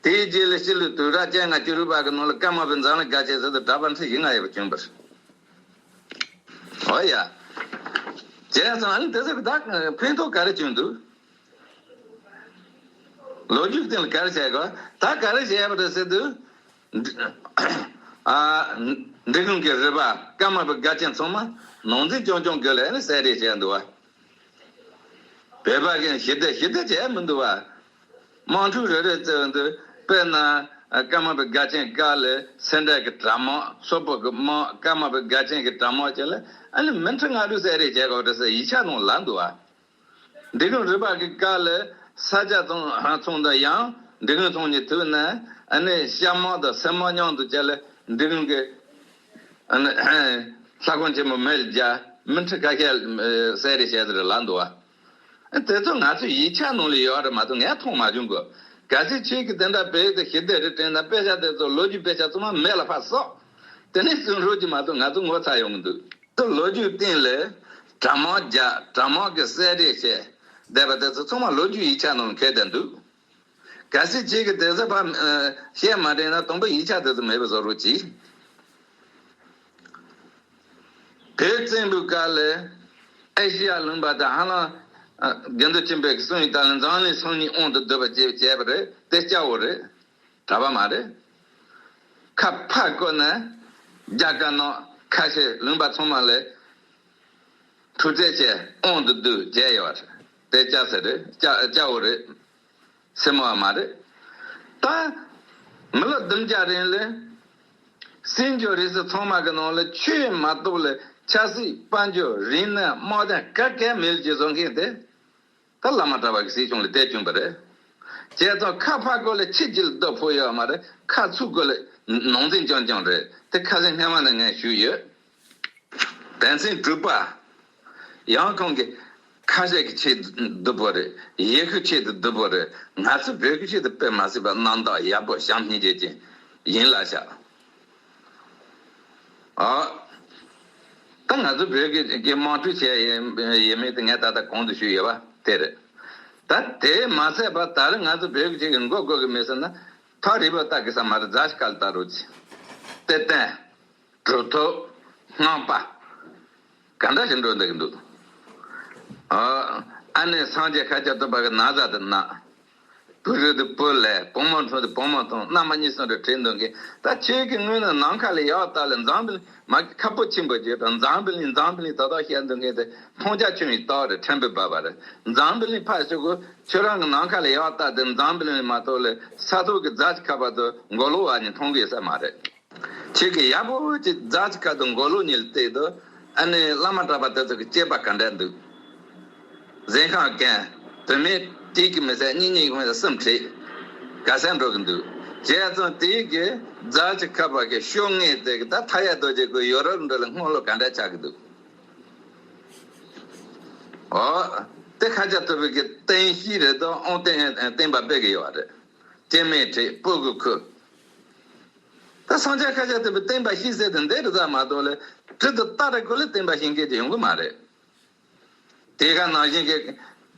དེའི་རྗེས་ལ་སྤྱི་ལོ་དུས་རབས་བཅོ་ལྔ་བཅུ་དྲུག་པ་གི་ནང་ལ་ཀརྨ་པའི་འཛམ་གླིང་དགའ་ཆེན་ཟེར་དུས་གྲྭ་པ་ཁྲི་བཞི་ལྔ་ཡོད་པ་བྱུང་བ་རེད། འོ་ཡ། བྱས་ཙང་ཨ་ནི་དེ་ཚོ་གི་ད་ཕན་ཐོགས་ག་རེ་བྱུང་འདུག་ལོ་རྒྱུས་སྟེང་ལ་ག་རེ་བྱས་གོ། ད་ག་རེ་བྱས་པ་རེད་ཟེར་དུས། ཨ། འབྲི་གུང་གི་རི་པ་ཀརྨ་པའི་དགའ་ཆེན་ཚང་མ་ནང་འཛིང་རྐྱང་རྐྱང་དགོས་ལ་ཨ་ནི་གསལ་རེས་བྱས་འདུག་བ། བོད་པ་གི་ཞི་བདེ་ཞི་བདེ་བྱས་མི་འདུག་བ། དམག་འཁྲུག་རེ་རེ་བརྩི་འདུག་དཔེར་ན་ཀརྨ་པའི་དགའ་ཆེན་སྐབས་ལ་སེ་འབྲས་ཀྱི་དྲག་དམག་སོག་པོ་གི་དམག་ཀརྨ་པའི་དགའ་ཆེན་གྱི་དྲག་དམག་བཅས་ལ་ཨ་ནི་མི་ཁྲི་ལྔ་དྲུག་གསལ་རེས་བྱས་གོ་རེད་ཟེར་ཡིག་ཆ་ནང་ལ་འདུག་བ། འབྲི་གུང་རི་པ་གི་སྐབས་ལ་ས་སྐྱ་ཚང་ཚང་དང་ཡང་འབྲི་གུང་ཚང་གཉིས་ཐུག་ནས་ཨ་ནི་ཤར་དམག་དང་སེར་དམག་མཉམ་དུ་བཅས་ལ་འབྲི་གུང་གི་ཨ་ནི་ལྷ་ཁང་ཆེན་མོ་མེ་ལ་རྒྱ་མི་ཁྲི་ཁ་ཤས་གསལ་རེས་བྱས་ཟེར་ལ་འདུག་བ། དེ་ཚོ་ང་ཚོའི་ཡིག་ཆ་ནང་ལ་ཡོད་རེད་མ་གཏོགས་ངས་མཐོང་མ་བྱུང་གོ། གལ་སྲིད་ཁྱེད་ཀྱིས་དེ་འདྲ་བོད་དེ་ཞི་བདེ་རེད་དྲན་ན་དཔེ་ཆ་དེ་ཚོ་ལོ་རྒྱུས་དཔེ་ཆ་ཚང་མ་མེད་ལ་ཕར་བསགས། དེ་ནས་བཙོན་འཕྲོག་གི་མ་གཏོགས་ང་ཚོ་ངོ་ཚ་ཡོང་གི་འདུག་ཚོ་ལོ་རྒྱུས་སྟེང་ལ་དྲག་དམག་རྒྱག་དྲག་དམག་གི་གསལ་རེས་བྱས་བསྡད་པ་དེ་ཚོ་ཚང་མ་ལོ་རྒྱུས་ཡིག་ཆ་ནང་འཁོད་བསྡད་འདུག་གལ་སྲིད་ཁྱེད་ཀྱིས་དེ་ཚོ་ཕར་བཤད་མ་དྲན་ན་དང་པོ་ཡིག་ཆ་དེ་ཚོ་མེད་པ་བཟོ་རོགས་གྱིས། བོད་བཙན་པོའི་སྐབས་ལ་ཨེ་ཤེ་ཡ་ལུང་པ་དང་ཧ་ལམ་དགེ་འདུན་ཆོས་འཕེལ་གྱིས་གསུངས་ཡིན་ད་ལ་འཛམ་གླིང་ཚང་གཉིས་དབང་དུ་བསྡུ་བ་བྱས་བྱས་པ་རེད། དེ་སྐྱ་བོ་རེད། གྲྭ་པ་མ་རེད། ཁ་ཕར་བསྐོར་ནས་རྒྱ་དཀར་ནག་ཁ་ཤས་ལུང་པ་ཚང་མ་ལ་འཁྲུག་རྩོད་བྱས་དབང་དུ་བསྡུས་བྱས་ཡོད་རེད། དེ་སྐྱ་སེར་རེད། སྐྱ་སྐྱ་བོ་རེད། སེར་མོ་བ་མ་རེད། ད་མི་ལོ་བདུན་བརྒྱ་རིང་ལ་སྲིད་འབྱོར་རིག་གསུམ་ཚང་མ་གི་ནང་ལ་ཆོས་མ་གཏོགས་ལ་ཆབ་སྲིད་དཔལ་འབྱོར་རིག་གནས་དམག་དོན་ག་གེ་མེད་ལ་ཅེས་བཟོ་མཁན་དེ། ད་བླ་མ་གྲྭ་པ་གི་སྲིད་སྐྱོང་ལ་བལྟས་བྱུང་བ་རེད། བྱས་ཙང་ཁ་ཕར་བསྐོར་ལ་ཕྱི་རྒྱུད་ལ་རྡོ་ཕོག་ཡོད་མ་རེད། ཁ་ཚུར་བསྐོར་ལ་ནང་འཛིང་རྐྱང་རྐྱང་རེད། དེ་ཁ་སང་སྔ་མ་ནས་ངས་ཞུས་ཡོད། དོན་ཚན་དྲུག་པ། ཡང་ཁོང་གིས་ ཁ་ཤས་ཀྱི་ཆེད་དུ་སྡུག་པོ་རེད། ཡེ་ཤུ་ཆེད་དུ་སྡུག་པོ་རེད། ང་ཚོ་བོད་ཀྱི་ཆེད་དུ་དཔེ་མ་སྲིད་པ་རྣམ་དག་ཡག་པོ་བྱམས་སྙིང་རྗེ་ཅན་ཡིན་ལ་ཤག་ཨ། ད་ང་ཚོ་བོད་ཀྱི་གི་དམངས་ཁྲོད་བྱས་ཡིན་མིན་དེ་ངས་ད་ལྟ་གོང་དུ་ཞུས་ཡོད་པ་དེ་རེད། ད་དེ་མ་ཟད་པ་ད་རེས་ང་ཚོ་བོད་ཀྱི་ཆེད་ཀྱི་མགོ་སྒུར་གི་མེད་ཟེར་ན། ཐག་རིང་པོ་ལྟ་གི་ས་མ་རེད། རྫ་ཆུ་ཁ་ལ་ལྟ་རོགས་གྱིས། གཏེར་སྟོན། གྲུབ་ཐོབ། སྔགས་པ། ག་འདྲ་ཞིག་འགྲོ་འདོད་ཀྱི་འདུག་ཨ། ཨ་ནི་སངས་རྒྱས་ཤཱཀྱ་ཐུབ་པ་གི་ན་བཟའ་དེ་ན། བུ་རུ་དེ་བུ་ལས། བུ་མོ་འཁྲུངས་དེ་བུ་མོ་འཁྲུངས། མནའ་མ་གཉིས་གསུམ་རེ་བྲིས་འདུག་གི། ད་ཁྱེད་ཀྱི་སྔོན་ན་ནམ་མཁའ་ལས་ཡར་བལྟས་ལ་འཛམ་བུ་གླིང་མ་ཁ་སྤུ་ཆེན་པོ་བརྗོད་དང་། འཛམ་བུ་གླིང་འཛམ་བུ་གླིང་ད་ལྟ་བཤད་འདུག་མཁན་དེ་མཐོང་རྒྱ་ཆུང་བའི་རྟགས་རེད། ཕྲན་བུ་འབབ་པ་རེད། འཛམ་བུ་གླིང་ཕར་ཞོག་གོ། ཁྱོད་རང་གི་ནམ་མཁའ་ལས་ཡར་བལྟས་དེ་འཛམ་བུ་གླིང་མ་གཏོགས་ལས་ས་ཐོག་གི་རྫ་ཆུ་ཁ་བར་དུ་མགོ་ལོག་བ་གཉིས་མཐོང་གི་ཡོད་ས་མ་རེད། ཁྱེད་ཀྱིས་ཡག་པོ་ཅིག་རྫ་ཆུ་ཁ་དང་མགོ་ལོག་གཉིས་ལ་བལྟས་དུས། ཨ་ནི་བླ་མ་གྲྭ་པ་དེ་ཚོ་གི་སྐྱེས་པ་ག་འདྲ་འདུག་གཟན་ཤམ་གྱོན། བུད་མེད་གཅིག་གིས་མི་ཟ། གཉིས་གཉིས་ཀྱིས་མི་ཟ། གསུམ་བྲིས། ག་ས་འགྲོ་གི་འདུག་བྱས་ཙང་དེའི་གི་རྫ་ཆུ་ཁ་བ་གི་ཤོག་ངོས་དེ་གི་ད་མཐའ་ཡས་རྡོ་རྗེ་གི་ཡོ་རོབ་འདྲ་ལ་སྔོ་ལོ་ག་འདྲ་ཆགས་ཀྱི་འདུག་འོ། དེ་ཤཱཀྱ་ཐུབ་པའི་གི་བསྟན་བཤིག་རེད་དོ། ཨོང་བསྟན་བསྟན་པ་སྤེལ་གི་ཡོད་རེད། སྐྱེ་མེད་བྲིས། སྤུ་གུ་ཁུ། ད་སངས་རྒྱས་ཤཱཀྱ་ཐུབ་པའི་བསྟན་པ་བཤིག་ཟེར་དེ་འདི་རེད་ཙང་མ་གཏོགས་ལས། གྲི་དེ་རྟ་རེ་ཁོ་ལས་བསྟན་པ་བཤིག་མཁན་ཅིག་ཡོང་གི་མ་རེད། དེ་ག་ནང་བཞིན་གྱི་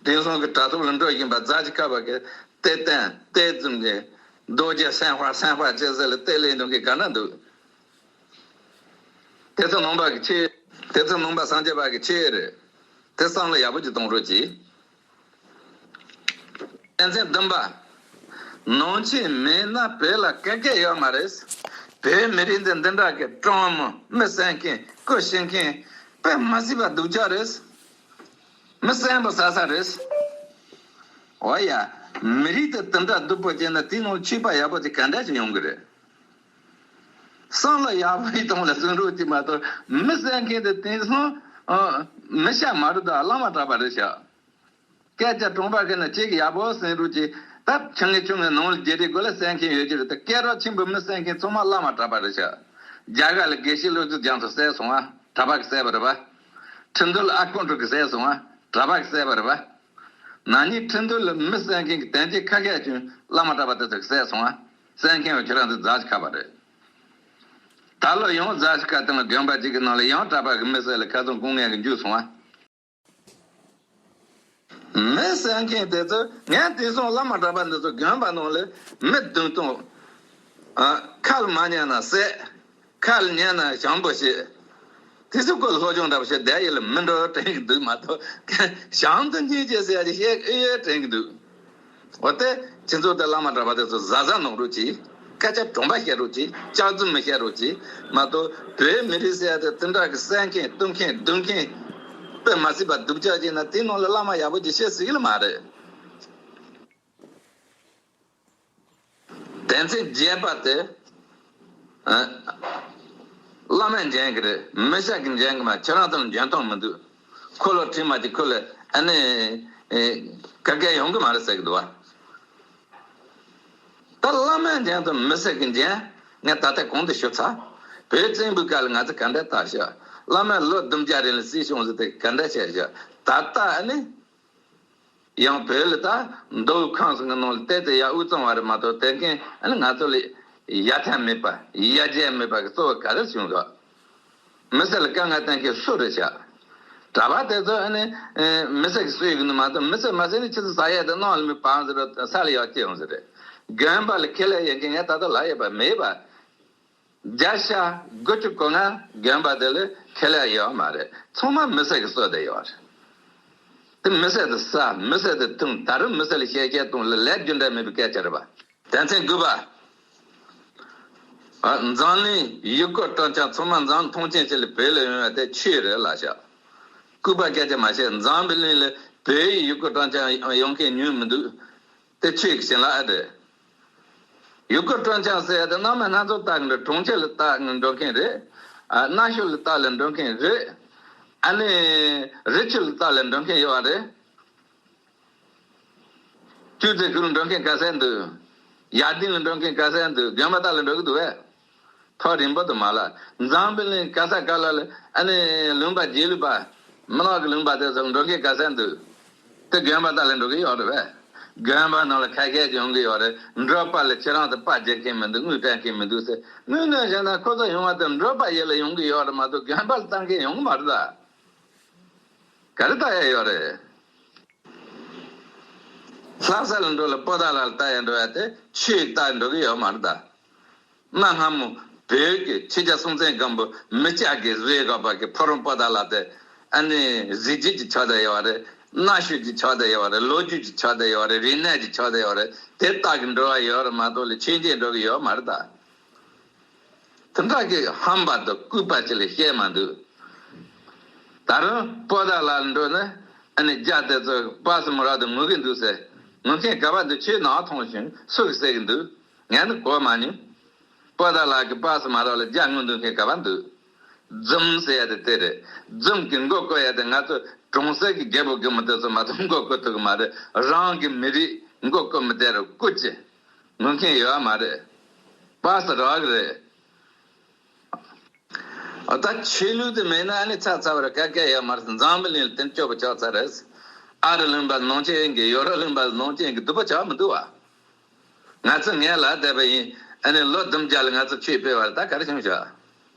དེང་སང་གི་དྲ་ཐོག་ལ་འགྲོ་བཞིན་པ་རྫ་ཆུ་ཁ་བ་གི་གཏེར་སྟོན་གཏེར་འཛིན་གྱི་རྡོ་རྗེ་སེམས་དཔའ་སེམས་དཔའ་ཅེས་ཟེར་ལ་གཏེར་ལེན་འདུག་གི་ག་འདྲ་འདུག་དེ་ཚོ་ནང་པ་གི་ཆོས། དེ་ཚོ་ནང་པ་སངས་རྒྱས་པ་གི་ཆོས་རེད། དེ་བསམ་བློ་ཡག་པོ་ཅིག་གཏོང་རོགས་གྱིས། དོན་ཚན་བདུན་པ། ནང་ཆོས་མེད་ན་བོད་ལ་ག་གེ་ཡོད་མ་རེད། བོད་མི་རིགས་འདི་འདི་འདྲ་གི་དྲང་མོ་མི་བསད་མཁན་རྐུ་བྱེད་མཁན་དཔེ་མ་སྲིད་པ་སྡུག་ཅག་རེད། མི་བསད་པ་ཟ་ས་རེད། འོ་ཡ། མི་རིགས་དེ་དེ་འདྲ་སྡུག་པོ་བྱས་ན་དེའི་ནང་ཆོས་པ་ཡག་པོ་དེ་ག་འདྲ་ཞིག་ཡོང་གི་རེད། བསམ་བློ་ཡག་པོ་ཡིས་གཏོང་ལ་གསུང་རོགས་གྱིས་མ་གཏོགས། མི་བསད་མཁན་དེ་དེང་སང་ཨ་མི་ཤ་མ་རུ་དང་བླ་མ་གྲྭ་པ་རེད་ཤག་སྐད་ཆ་དྲང་པོ་བཤད་ན་ཁྱེད་ཀྱིས་ཡག་པོ་གསན་རོགས་གྱིས། ད་ཆུང་ངེ་ཆུང་ངེ་ནང་ལ་རྒྱ་རིགས་སྒོ་ལ་བསད་མཁན་ཡོད་ཀྱི་རེད། ད་སྐད་གྲགས་ཆེན་པོ་མི་བསད་མཁན་ཚང་མ་བླ་མ་གྲྭ་པ་རེད་ཤག་རྒྱ་གར་ལ་དགེ་བཤེས་བློ་གྲོས་རྒྱ་མཚོ་བསད་སོང་ང་གྲྭ་པ་གིས་བསད་པ་རེད་པ། ཁྲིན་ཏུའུ་ལ་ཨ་ཁུ་འབྲུག་གིས་བསད་སོང་ང་གྲྭ་པ་གིས་བསད་པ་རེད་པ། ན་ནིང་ཁྲིན་ཏུའུ་ལ་མི་བསད་མཁན་གྱི་དོན་རྐྱེན་ཁ་ཤས་ཀྱང་བླ་མ་གྲྭ་པ་དེ་ཚོ་གིས་བསད་སོང་ང་། བསད་མཁན་བ་ཁྱེད་རང་ཚོ་རྫ་ཆུ་ཁ་བ་རེད། ད་ལོ་ཡང་རྫ་ཆུ་ཁ་སྟེང་ལ་དགོན་པ་གཅིག་གི་ནང་ལ་ཡང་གྲྭ་པ་གིས་མི་བསད་ལ་ཁ་སང་སྐུ་ངལ་གྱིས་འཇུ་སོང་ང་། མི་བསད་མཁན་དེ་ཚོ་ངས་དེང་སང་བླ་མ་གྲྭ་པ་འདི་ཚོ་དགོན་པ་ནང་ལ་མི་བདུན་སྟོང་། ཨ། ཁ་ལ་མ་ཉན་ན་བསད། ཁ་ལ་ཉན་ན་བྱམས་པོ་བྱེད། དེ་ཚོ་ཁོ་སློབ་སྦྱོང་འདྲ་པོ་བྱེད་བསྡད་ཡོད་ལ་མི་འགྲོ་དྲན་གྱི་འདུག་མ་གཏོགས། བྱམས་དང་སྙིང་རྗེ་ཟེར་ཡ་དེ་བཤད་ཨེ་ཡོད་དྲན་གྱི་འདུག་འོ་དེ་ཁྱེད་ཚོ་དེ་བླ་མ་གྲྭ་པ་དེ་ཚོ་གཟབ་གཟབ་གནང་རོགས་གྱིས། སྐད་ཆ་དྲང་པོ་བཤད་རོགས་གྱིས། སྐྱག་རྫུན་མི་བཤད་རོགས་གྱིས་མ་གཏོགས། བོད་མི་རིགས་ཟེར་ཡ་དེ་དེ་འདྲ་གི་བསད་མཁན་གཏུབ་མཁན་རྡུང་མཁན་དཔེ་མ་སྲིད་པ་སྡུག་ཅག་ཅིག་ན་དེའི་ནང་ལ་བླ་མ་ཡག་པོ་ཅིག་བཤད་སྲིད་ཀྱི་མ་རེད། དོན་ཚན་བརྒྱད་པ་དེ། ཨ། བླ་མས་འཇོན་གི་རེད། མི་ཤ་གིས་འཇོན་གི་མ། ཁྱེད་རང་ཚོ་ལ་འཇོན་ཐང་མི་འདུག་འཁོར་ལོ་ཁྲིད་མ་གྱིས་ཁོ་ལ་ཨ་ནི་ཨེ་ག་གེ་ཡོང་གི་མ་རེད་ཟེར་གི་འདུག་བ། ད་བླ་མས་འཇོན་དང་མི་སེར་གྱིས་འཇོན། ངས་ད་ལྟ་གོང་དུ་ཞུས་ཚར། བོད་བཙན་པོའི་སྐབས་ལ་ང་ཚོ་ག་འདྲ་བལྟས་ཤག་བླ་མས་ལོ་བདུན་བརྒྱ་རིང་ལ་སྲིད་སྐྱོང་ཟེར་དེ་ག་འདྲ་བྱས་ཤག་ད་ལྟ་ཨ་ནི། ཡང་བོད་ལ་ད་མདོ་དབུས་ཁམས་གསུམ་གྱི་ནང་ལ་བལྟས་ཏེ་ཡར་དབུས་གཙང་བ་རེད་མ་གཏོགས། དེ་མཁན་ཨ་ནི་ང་ཚོ་ལ་ཡ་མཚན་མེད་པ་ཡ་རྒྱལ་མེད་པ་གི་གཙོ་བོ་ག་རེ་བྱུང་སོང་། མི་སེར་ལ་དཀའ་ངལ་བསྟན་མཁན་སུ་རེད་ཤག་གྲྭ་པ་དེ་ཚོ་ཨ་ནི་ཨེ་མི་སེར་གྱིས་གསོ་ཡི་གི་ནི་མ་གཏོགས། མི་སེར་མ་གསོས་ན་ཁྱེད་ཚོ་ཟ་ཡས་དེ་གནམ་ལ་མི་བབས་ཟེར་རོ། ས་ལ་ཡར་སྐྱེ་འོང་ཟེར་རེད། དགོན་པ་ལ་ཁས་ལེན་ཡོད་མཁན་ངས་ད་ལྟ་ལབ་ཡོད་པ་མེད་པ། བརྒྱ་ཆ་དགུ་བཅུ་གོ་ལྔ་དགོན་པ་དེ་ལ་ཁས་ལེན་ཡོད་མ་རེད། ཚང་མ་མི་སེར་གྱིས་གསོས་བསྡད་ཡོད་རེད། དེ་མི་སེར་དེ་ཟ། མི་སེར་དེ་འཐུང་། ད་རུང་མི་སེར་ལ་བཤད་བཤད་གཏོང་ལ་ལས་རྒྱུ་འབྲས་མེད་པའི་སྐད་ཆ་རེད་པ། དོན་ཚན་དགུ་པ། ཨ། འཛམ་གླིང་ཡུལ་སྐོར་སྤྲོ་འཆམ་ཚང་མ་འཛམ་ཐང་ཆེན་ཞིག་ལ་བོད་ལ་ཡོང་བ་དེ་ཆོས་རེད་ལབ་ཤག་ལྐུགས་པ་སྐད་ཆ་མ་བཤད། འཛམ་བུ་གླིང་ལ་བོད་ཡུལ་སྐོར་སྤྲོ་འཆམ་ཡོང་མཁན་ཉུང་མི་འདུག་དེ་ཆོས་ཀྱི་བྱིན་རླབས་ཨེ་རེད། ཡུལ་སྐོར་སྤྲོ་འཆམ་ཟེར་ཡ་དེ་གནམ་མེད་ས་མེད་ལྟ་གི་འགྲོ། གྲོང་ཁྱེར་ལ་ལྟ་གི་འགྲོ་མཁན་རེད། ཨ། གནའ་ཤུལ་ལ་ལྟ་ལ་འགྲོ་མཁན་རེད། ཨ་ནི་རི་ཆུ་ལ་ལྟ་ལ་འགྲོ་མཁན་ཡོད་པ་རེད། ཆུ་ཚོད་དགུ་ལ་འགྲོ་མཁན་ག་ཚད་འདུག་ཡར་ལྡིང་ལ་འགྲོ་མཁན་ག་ཚད་འདུག་དགོན་པ་ལྟ་ལ་འགྲོ་གི་འདུག་བས། ཐག་རིང་པོ་དུ་མ་ལ། འཛམ་བུ་གླིང་ག་ས་ག་ལ་ལ་ཨ་ནི་ལུང་པ་རྗེས་ལུས་པ། མི་ནག་གི་ལུང་པ་དེ་ཚོར་འགྲོ་མཁན་ག་ཚད་འདུག་དེ་དགོན་པ་དག་ལ་འགྲོ་གི་ཡོད་རེད་པས། དགོན་པ་ནང་ལ་ཁ་ཤས་ཀྱིས་ཡོང་གི་ཡོད་རེད། འབྲོག་པ་ལ་ཁྱེད་རང་ཚོ་པར་རྒྱག་མཁན་མི་འདུག་དངུལ་སྤྲད་མཁན་མི་འདུག་ཟེར། དངོས་གནས་བྱས་ན་ཁོ་ཚོ་ཡོང་བ་དེ་འབྲོག་པ་ཡིད་ལ་ཡོང་གི་ཡོད་རེད་མ་གཏོགས་དགོན་པ་ལ་བཏང་མཁན་ཡོང་གི་མ་རེད་ད། ག་རེ་ལྟ་ཡ་ཡོད་རེད། ལྷ་ས་ལ་འགྲོ་ལ་པོ་ཏཱ་ལ་ལྟ་ཡ་འགྲོ་ཡ་དེ་ཆོས་ལྟ་འགྲོ་གི་ཡོད་མ་རེད་ད། གནའ་སྔ་མོ་བོད་ཀྱི་ཆོས་རྒྱལ་སྲོང་བཙན་སྒམ་པོ་མི་སྐྱ་གིས་བཟོས་དགོས་པ་གི་ཕོ་བྲང་པོ་ཏཱ་ལ་དེ། ཨ་ནི་གཟི་བརྗིད་ཀྱི་ཆ་དེ་ཡོད་རེད། གནའ་ཤུལ་གྱི་ཆ་དེ་ཡོད་རེད། ལོ་རྒྱུས་ཀྱི་ཆ་དེ་ཡོད་རེད། རིག་གནས་ཀྱི་ཆ་དེ་ཡོད་རེད། དེ་ལྟ་གི་འགྲོ་བ་ཡོད་རེད་མ་གཏོགས་ལ་ཆོས་མཇལ་འགྲོ་གི་ཡོད་མ་རེད་ད། དེ་འདྲ་གི་ཧམ་པ་དང་ལྐུགས་པ་ཅིག་ལས་བཤད་མ་འདུག་ད་རུང་པོ་ཏཱ་ལ་འགྲོ་ན་ཨ་ནི་རྒྱ་དེ་ཚོ་པ་སི་མོ་ར་དང་ངུ་གི་འདུག་ཟེར། ངུ་མཁན་ག་པར་འདུག་ཁྱོད་ནང་མཐོང་བྱུང་སུ་གིས་ཟེར་གི་འདུག་ངས་ནི་གོ་མ་མྱོང་། པོ་ཏཱ་ལ་གི་པ་སི་མོ་ར་ལ་རྒྱ་ངུ་འདུག་མཁན་ག་པར་འདུག་རྫུན་ཟེར་ཡ་དེ་དེ་རེད། རྫུན་གི་མགོ་བསྐོར་ཡ་དེ་ང་ཚོ་གྲོང་གསེབ་ཀྱི་རྒད་པོ་རྒན་མོ་དེ་ཚོ་མ་གཏོགས་མགོ་བསྐོར་ཐུབ་གི་མ་རེད། རང་གི་མི་རིགས་མགོ་བསྐོར་མི་བསྡད་རུང་བསྐུར་གྱི། ངུ་མཁན་ཡོད་མ་རེད། པ་སི་རག་གི་རེད། ཨ་ད་ཆོས་ལུགས་དེ་མེད་ན་ཨ་ནི་ཚ་ཚ་བར་ག་གེ་ཡོད་མ་རེད། འཛམ་བུ་གླིང་ལ་དེ་སྐྱོ་པོ་ཆགས་ཚར་རེད། ཨ་རི་ལུང་པ་ནང་ཆེན་གྱི་ཡོ་རོབ་ལུང་པ་ནང་ཆེན་གྱི་སྡུག་པོ་ཆགས་མི་འདུག་བ། ང་ཚོ་ངལ་ལ་བསྡད་པ་ཡིན། ཨ་ནི་ལོ་བདུན་བརྒྱ་ལ་ང་ཚོ་ཆོས་སྤེལ་བ་རེད། ད་ག་རེ་བྱུང་ཤག་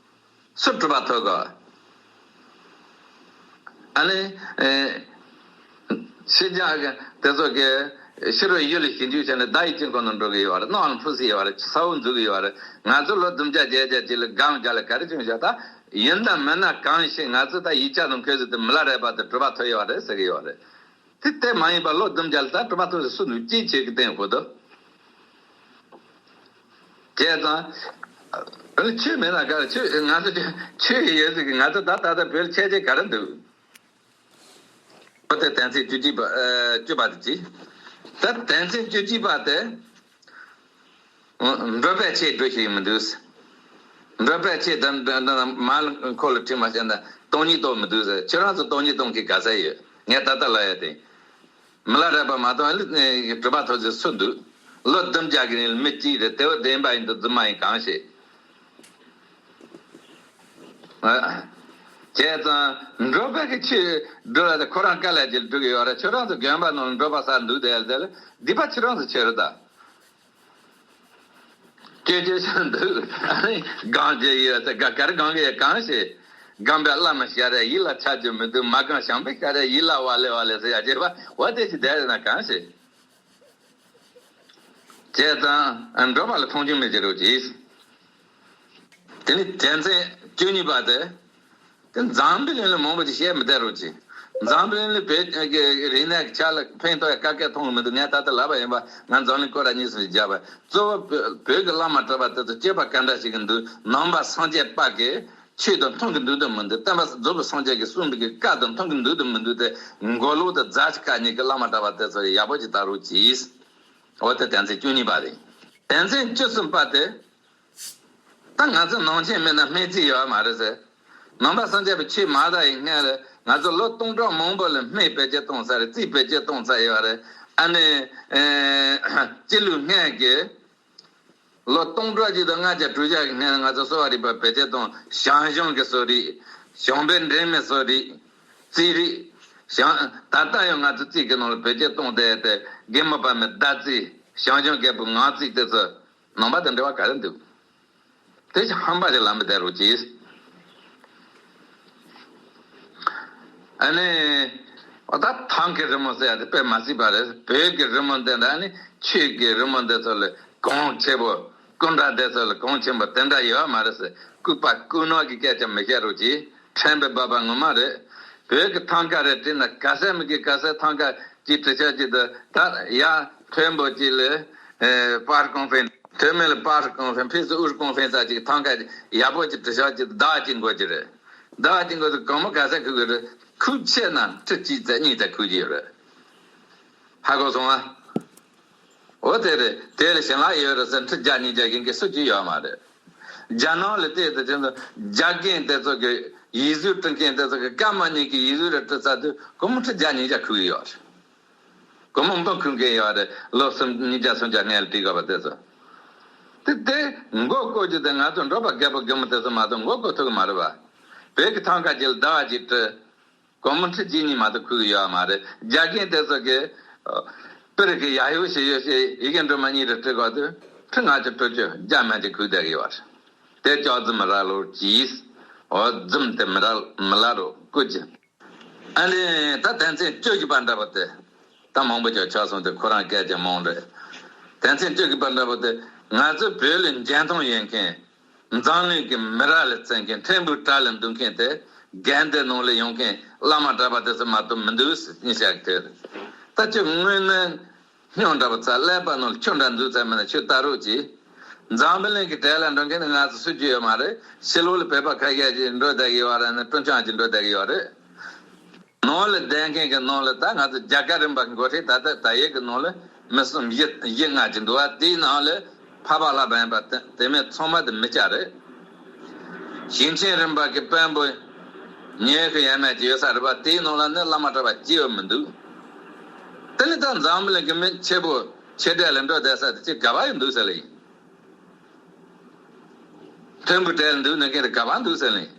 སུ་གྲུབ་པ་ཐོབ་གོ། ཨ་ནི། ཨེ། ཕྱི་རྒྱལ་གི་དེ་ཚོ་གི་ཕྱི་རོལ་ཡུལ་ལ་ཞིབ་འཇུག་བྱས་ནས་བརྡ་ཡི་དཀྱིལ་འཁོར་ནང་འགྲོ་གི་ཡོད་རེད། གནམ་ལ་འཕུར་སྲིད་ཡོད་རེད། ས་འོག་འཛུལ་གི་ཡོད་རེད། ང་ཚོ་ལོ་བདུན་བརྒྱ་བརྒྱད་བརྒྱ་ཅིག་ལ་སྒང་བརྒྱ་ལ་ག་རེ་བྱུང་ཤག་ད་ཡིན་ན་མིན་ན་གང་ཞིག་ང་ཚོ་ད་ཡིག་ཆ་དང་འཁོད་ཟིན་དུ་མི་ལ་རས་པ་དེ་གྲུབ་པ་ཐོབ་ཡོད་རེད་ཟེར་གི་ཡོད་རེད། དེ་དེ་མ་ཡིན་པ་ལོ་བདུན་བརྒྱ་ལ་ད་གྲུབ་པ་ཐོབ་ཟེར་སུ་འདུག་ཅིའི་ཕྱིར་གི་བསྟན་ཡོད་དོ། བྱས་ཙང་། ཨ་ནི་ཆོས་མེད་ན་ག་རེ། ཆོས་ང་ཚོ་ཆོས་ཆོས་ཡོད་ཟེར་གི། ང་ཚོ་ད་ད་ལྟ་བོད་ལ་ཁྱད་ཆོས་ག་རེ་འདུག་འོ་དེ་དོན་ཚན་བཅུ་གཅིག་པ། ཨ། བཅུ་པ་དེ་གྱིས། ད་དོན་ཚན་བཅུ་གཅིག་པ་དེ། འབྲོག་པའི་ཆས་འགྲོ་ཤེས་ཀྱི་མི་འདུག་འབྲོག་པའི་ཆས་དང་འདྲ་འདྲ་མ་ལ་ཁོ་ལ་ཁྲིད་མ་བྱས་ན་སྟོང་ཉིད་རྟོགས་མི་འདུག་ཟེར། ཁྱེད་རང་ཚོ་སྟོང་ཉིད་རྟོགས་མཁན་ག་ཚད་ཡོད། ངས་ད་ལྟ་ལབ་ཡ་དེ། མི་ལ་རས་པ་མ་གཏོགས་ཨ་ནི་གྲུབ་པ་ཐོབ་ཟེར་སུ་འདུག་ལོ་བདུན་བརྒྱ་གི་རིང་ལ་མི་གཅིག་རེད། དེ་བ་བདེན་པ་ཡིན་འདུག་རྫུན་མ་ཡིན་གང་ཤེས། ཨ། བྱས་ཙང་འབྲོག་པ་གི་ཆོས་སྒྲུབ་ལ་དེ་ཁོ་རང་དཀའ་ལས་ཀྱིས་སྒྲུབ་ཀྱི་ཡོད་རེད། ཁྱོད་རང་ཚོ་དགོན་པ་ནང་ལ་འབྲོག་པ་ཟེར་འདུག་དེ་ལ་དེ་ལ་སྡིག་པ་ཁྱོད་རང་ཚོ་ཆེ་རེད་ད། སྐྱོ་སྐྱོ་ཆགས་འདུག་ཨ་ནི་སྒང་རྒྱག་ཡོད་ཟེར། ག་ག་རེ་སྒང་གི་ཡོད་གང་ཤེས། སྒང་པའི་བླ་མ་ཤར་རེ་ཡིད་ལ་ཆགས་རྒྱུ་མི་འདུག་མ་སྒང་བྱང་པའི་ཤར་རེ་ཡིད་ལ་ཝ་ལེ་ཝ་ལེ་ཟེར་ཡ་བྱེད་པ་འོ་དེ་ཅི་བསྡད་རེད་ན་གང་ཤེས། བྱས་ཙང་འབྲོག་པ་ལ་མཐོང་ཆུང་མི་བྱེད་རོགས་གྱིས། དེ་ནི་དོན་ཚན་བཅུ་གཉིས་པ་དེ། དེ་འཛམ་བུ་གླིང་ལ་མང་པོ་ཅིག་བཤད་མི་བསྡད་རོགས་གྱིས། འཛམ་བུ་གླིང་ལ་བོད་ཀྱི་རིག་གནས་ཀྱི་ཆ་ལ་ཕན་ཐོགས་ཡ་ག་གེ་མཐོང་གི་མི་འདུག་ངས་ད་ལྟ་ལབ་པ་ཡིན་པ། ང་འཛམ་གླིང་སྐོར་ར་གཉིས་སུ་བརྒྱབ་པ། གཙོ་བོ་བོད་བོད་ཀྱི་བླ་མ་གྲྭ་པ་དེ་ཚོ་སྤྱོད་པ་ག་འདྲ་ཞིག་གི་འདུག་ནང་པ་སངས་རྒྱས་པ་གི་ཆོས་དང་མཐུན་གི་འདུག་དང་མི་འདུག་བསྟན་པ་རྫོགས་པའི་སངས་རྒྱས་ཀྱི་གསུངས་པའི་གི་བཀའ་དང་མཐུན་གི་འདུག་དང་མི་འདུག་དེ་མགོ་ལོག་དང་རྫ་ཆུ་ཁ་གཉིས་ཀྱི་བླ་མ་གྲྭ་པ་དེ་ཚོ་ཡག་པོ་ཅིག་ལྟ་རོགས་གྱིས། འོ་དེ་དོན་ཚན་བཅུ་གཉིས་པ་རེད། དོན་ཚན་བཅུ་གསུམ་པ་དེ། ད་ང་ཚོ་ནང་ཆེན་མེད་ན་སྨན་རྩིས་ཡོད་མ་རེད་ཟེར། ནང་པ་སངས་རྒྱས་པའི་ཆོས་མ་དར་ཡི་སྔོན་ལ་ང་ཚོ་ལོ་སྟོང་ཕྲག་མང་པོ་ལ་སྨན་བེད་སྤྱོད་གཏོང་ཚར་རེད། རྩིས་བེད་སྤྱོད་གཏོང་ཚར་ཡོད་རེད། ཨ་ནི། ཨེ། སྤྱི་ལོའི་སྔོན་གྱི་ལོ་སྟོང་ཕྲག་གཅིག་དང་ལྔ་བརྒྱ་དྲུག་བརྒྱ་གི་སྔོན་ལ་ང་ཚོ་གསོ་བ་རིག་པ་བེད་སྤྱོད་གཏོང་། ཞང་ཞུང་གི་གསོ་རིག་ཞང་པོའི་འབྲལ་མེད་གསོ་རིག་རྩིས་རིག་ཞང་། ད་ལྟ་ཡང་ང་ཚོ་རྩིས་ཀྱི་ནང་ལ་བེད་སྤྱོད་གཏོང་བསྡད་དེ་རྒན་མོ་བ་མོའི་ཟླ་རྩིས། ཞང་ཞུང་རྒད་པོའི་ངག་རྩིས་དེ་ཚོ། ནང་པ་དང་འབྲེལ་བ་ག་རེ་འདུག་དེ་ཅི་ཧམ་པ་ཞིག་ལབ་མི་བསྡད་རོགས་གྱིས། ཨ་ནི། འོ་ད་ཐང་གི་རི་མོ་ཟེར་ཡ་དེ་དཔེ་མ་སྲིད་པ་རེད། བོད་ཀྱི་རི་མོ་འདི་འདྲ་ནི་ཆོས་ཀྱི་རི་མོ་འདི་ཚོ་ལས་གོང་ཆེ་བོ། སྐུ་འདྲ་འདི་ཚོ་ལས་གོང་ཆེན་པོ་དེ་འདྲ་ཡོད་མ་རེད་ཟེར། ལྐུགས་པ་ལྐུགས་ནག་གི་སྐད་ཆ་མི་བཤད་རོགས་གྱིས། ཕྲན་བུ་སྦག་སྦག་ངོ་མ་རེད། བོད་ཀྱི་ཐང་ཀ་རེ་བྲིས་ན་ག་ས་མི་གི་ག་ས་ཐང་ཀ་ཅིག་བྲི་ཆོག་ཅིག་འདུག་ད་ཡ་མཐོན་པོ་ཅིག་ལ་ཨེ་པར་ཀོང་ཧྥེན། མཐོ་དམན་ལ་པར་ཀོང་ཧྥེན། ཕུགས་སུ་ཨུར་ཀོང་ཧྥེན་ས་ཅིག་ཐང་ཀ་ཡག་པོ་ཅིག་བྲི་ཆོག་ཅིག་བདག་ཅིག་འགོ་གི་རེད། བདག་ཅིག་འགོ་དུས་གང་མོ་ག་ས་ཁུག་གི་རེད། ཁུག་ཆེ་ན་ཁྲི་གཅིག་ཙམ་གཉིས་ཙམ་ཁུག་གི་ཡོད་རེད། ཧ་གོ་སོང་ཨ། འོ་དེ་རེད། དེ་ལ་ཞལ་ལག་ཡོད་རེད་ཟེར་ཁྲི་བརྒྱ་ཉིས་བརྒྱ་གིན་གི་སུ་གཅིག་ཡོད་མ་རེད། རྒྱ་ནང་ལ་བལྟས་ཏེ་དེ་ཚོ་རྒྱ་རྒན་དེ་ཚོ་གི་ཡིག་གཟུགས་འབྲི་མཁན་དེ་ཚོ་གི་སྐར་མ་གཉིས་ཀྱི་ཡིག་གཟུགས་རེ་འབྲི་ཚར་དུས་སྒོར་མོ་ཁྲི་བརྒྱ་ཉིས་བརྒྱ་ཁུག་གི་ཡོད་རེད། སྒོར་མོ་མང་པོ་ཁུག་མཁན་ཡོད་རེད། ལོ་གསུམ་ཉིས་བརྒྱ་སུམ་བརྒྱ་སྔོན་ལ་བྲིས་དགོས་པ་དེ་ཚོ། དེ་དེ་མགོ་སྐོར་རྒྱུ་དེ་ང་ཚོ་འབྲོག་པ་རྒད་པོ་རྒན་མོ་དེ་ཚོ་མ་གཏོགས་མགོ་སྐོར་ཐུབ་ཀྱི་མ་རེད་པ། བོད་ཀྱི་ཐང་ཀ་ཅིག་ལ་ཟླ་བ་གཅིག་བྲིས། གོང་མ་ཁྲི་གཅིག་གཉིས་མ་གཏོགས་ཁུག་གི་ཡོད་མ་རེད། རྒྱ་རྒན་དེ་ཚོ་གི་པིར་གི་ཡ་ཡོ་ཞེ་ཡོ་ཞེ་ཡི་གེ་འབྲུ་མ་གཉིས་རེ་བྲི་དགོས་དུས་ཁྲི་ལྔ་བཅུ་དྲུག་ཅུ་བརྒྱ་མན་ཅིག་ཁུག་བསྡད་ཀྱི་ཡོད་རེད། དེ་ཅོག་ཙེ་མི་རག་ལོ་གྱིས། འོ་རྫུན་དེ་མི་རག་མི་ལ་རོ་ཀུ་ཅི། ཨ་ནི་ད་དོན་ཚན་བཅུ་བཞི་པ་འདྲ་པོ་དེ། ད་མང་པོ་ཅིག་ཆགས་སོང་དེ་ཁོ་རང་སྐད་ཆ་མང་རེད། དོན་ཚན་བཅུ་བཞི་པ་འདྲ་པོ་དེ། ང་ཚོ་བོད་ལ་འཇོན་ཐང་ཡོད་མཁན། འཛམ་གླིང་གི་མི་རབས་ལ་བརྩི་མཁན། ཕྲན་བུ་གྲལ་ལ་འདུག་མཁན་དེ། རྒན་དེ་ནང་ལ་ཡོང་མཁན་བླ་མ་གྲྭ་པ་དེ་ཚོ་མ་གཏོགས་མི་འདུག་ཟེར་ནས་བཤད་ཀྱི་ཐལ། ད་ཁྱོད་དངོས་གནས་སྨྱོ་འདྲ་པོ་ཚ་ཀླད་པ་ནང་ལ་ཆུ་འདྲ་འཛུལ་ཚར་མིན་ན་ཁྱོད་ལྟ་རོགས་གྱིས། འཛམ་བུ་གླིང་གི་གྲལ་ལ་འགྲོ་མཁན་ནི་ང་ཚོ་སུ་གཅིག་ཡོད་མ་རེད། ཕྱི་ལོགས་ལ་བོད་པ་ཁ་ཤས་ཀྱིས་འགྲོ་བསྡད་ཀྱི་ཡོད་རེད། ནི་ཀྲུང་ཆང་གིས་འགྲོ་བསྡད་ཀྱི་ཡོད་རེད། ནང་ལ་བསྡད་མཁན་གྱི་ནང་ལ་ད་ང་ཚོ་རྒྱ་གར་རིམ་པ་འགོ་ཁྲིད་ད་ལྟ་ད་ཡོད་ཀྱི་ནང་ལ་མི་གསུམ་བཞི་བཞི་ལྔ་ཅིག་འདུག་བ། དེའི་ནང་ལ་ཕ་པ་ལྷ་བན་པ་དེ་དེ་མིན་ཚང་མ་དེ་མི་སྐྱ་རེད། ཞིང་ཆེན་རིམ་པ་གི་དཔོན་པོ་ཉེ་གི་ཡ་མེད་ཅིག་ཡོད་ས་རེད་པ། དེའི་ནང་ལ་ནི་བླ་མ་གྲྭ་པ་གཅིག་ཡོད་མི་འདུག་དེ་ནི་ད་འཛམ་བུ་གླིང་གི་མི་ཆེ་པོ་ཆེ་གྲས་ལ་འགྲོ་བསྡད་ས་དེ་ཅིག་ག་པར་ཡོད་འདུག་ཟེར་ལ་ཡིན། ཕྲན་བུ་གྲལ་འདུག་ནི་མཁན་དེ་ག་པར་འདུག་ཟེར་ལ་ཡིན།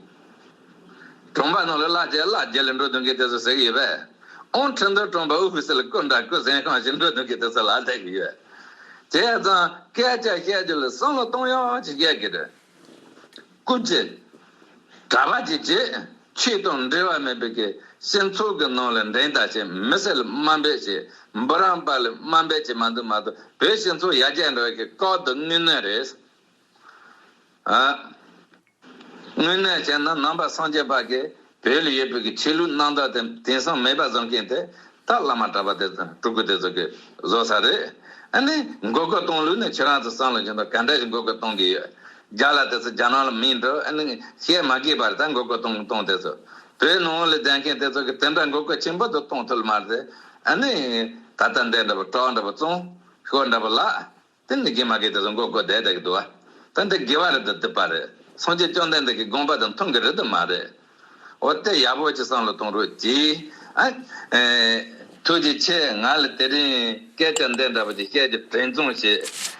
གྲོང་པ་ནང་ལ་གླ་རྒྱག་གླ་རྒྱག་ལ་འགྲོ་འདུག་མཁན་དེ་ཚོ་ཟེར་གི་ཡོད་པས། ཨོང་ཁྲི་འདུ་གྲོང་པ་ཨུ་ཕི་སི་ལ་སྐུ་འདྲ་སྐུ་གཟན་ཤང་ཞིག་འགྲོ་འདུག་མཁན་དེ་ཚོ་ལ་བསྡད་ཀྱི་ཡོད། བྱས་ཙང་སྐད་ཆ་བཤད་རྒྱུ་ལ་བསམ་བློ་གཏོང་ཡག་ཅིག་བཤད་ཀྱི་རེད། སྐུ་མཁྱེན། གྲྭ་པ་ཅིག་བྱེད། ཆོས་དང་འབྲེལ་བ་མེད་པའི་གི་སྤྱི་ཚོགས་ཀྱི་ནང་ལ་འགྲན་ཟླ་བྱེད། མི་སེར་ལ་དམའ་འབེབས་བྱེད། འབུམ་རམས་པ་ལ་དམའ་འབེབས་བྱེད་མ་འདུག་མ་གཏོགས་བོད་སྤྱི་ཚོགས་ཡར་རྒྱས་འགྲོ་བའི་གི་སྐབས་དེ་དངོས་གནས་རེད། ཨ། དངོས་གནས་བྱས་ན་ནང་པ་སངས་རྒྱས་པ་གི་བོད་ལ་ཡོད་པའི་གི་ཆོས་ལུགས་རྣམ་དག་དེ་དེང་སང་མེད་པ་བཟོ་མཁན་དེ་ད་བླ་མ་གྲྭ་པ་དེ་དང་སྤྲུལ་སྐུ་དེ་ཚོ་གི་བཟོ་ས་རེད། ཨ་ནི་མགོ་སྐོར་གཏོང་ལུགས་ནི་ཁྱེད་རང་ཚོ་བསམ་བློ་བྱུང་དང་ག་འདྲ་ཞིག་མགོ་སྐོར་གཏོང་གི་ཡོད། རྒྱ་ལ་དེ་ཚོ་རྒྱ་ནག་ལ་མིང་འགྲོ། ཨ་ནི་བཤད་མ་དགོས་པར་ད་མགོ་སྐོར་གཏོང་གཏོང་དེ་ཚོ་བོད་ནང་ལ་བསྡད་མཁན་དེ་ཚོ་གི་དེ་འདྲ་མགོ་སྐོར་ཆེན་པོ་དུ་གཏོང་ཐུབ་མ་རེད། ཨ་ནི་ད་ལྟ་འདི་འདྲ་པོ་གྲོགས་འདྲ་པོ་བཙོང་ཤོར་འདྲ་པོ་ལ། དེ་འདི་དགེ་མ་དགེ་དེ་ཚོ་མགོ་སྐོར་བསྡད་བསྡད་ཀྱི་འདུག་བ། ད་འདི་དགེ་བ་རེད་དམ་སྒྲིབ་པ་རེད། སངས་རྒྱས་བཅོམ་ལྡན་འདས་ཀྱི་དགོངས་པ་དང་མཐུན་གྱི་རེད་དམ་མ་རེད། འོ་དེ་ཡག་པོ་ཅིག་བསམ་བློ་གཏོང་རོགས་གྱིས། ཨ། ཨེ། ཐུགས་རྗེ་ཆེ། ང་ལ་དེ་རིང་སྐད་ཆ་འདི་འདྲ་པོ་ཅིག་བཤད་རྒྱུ་དྲན་བྱུང་བྱས་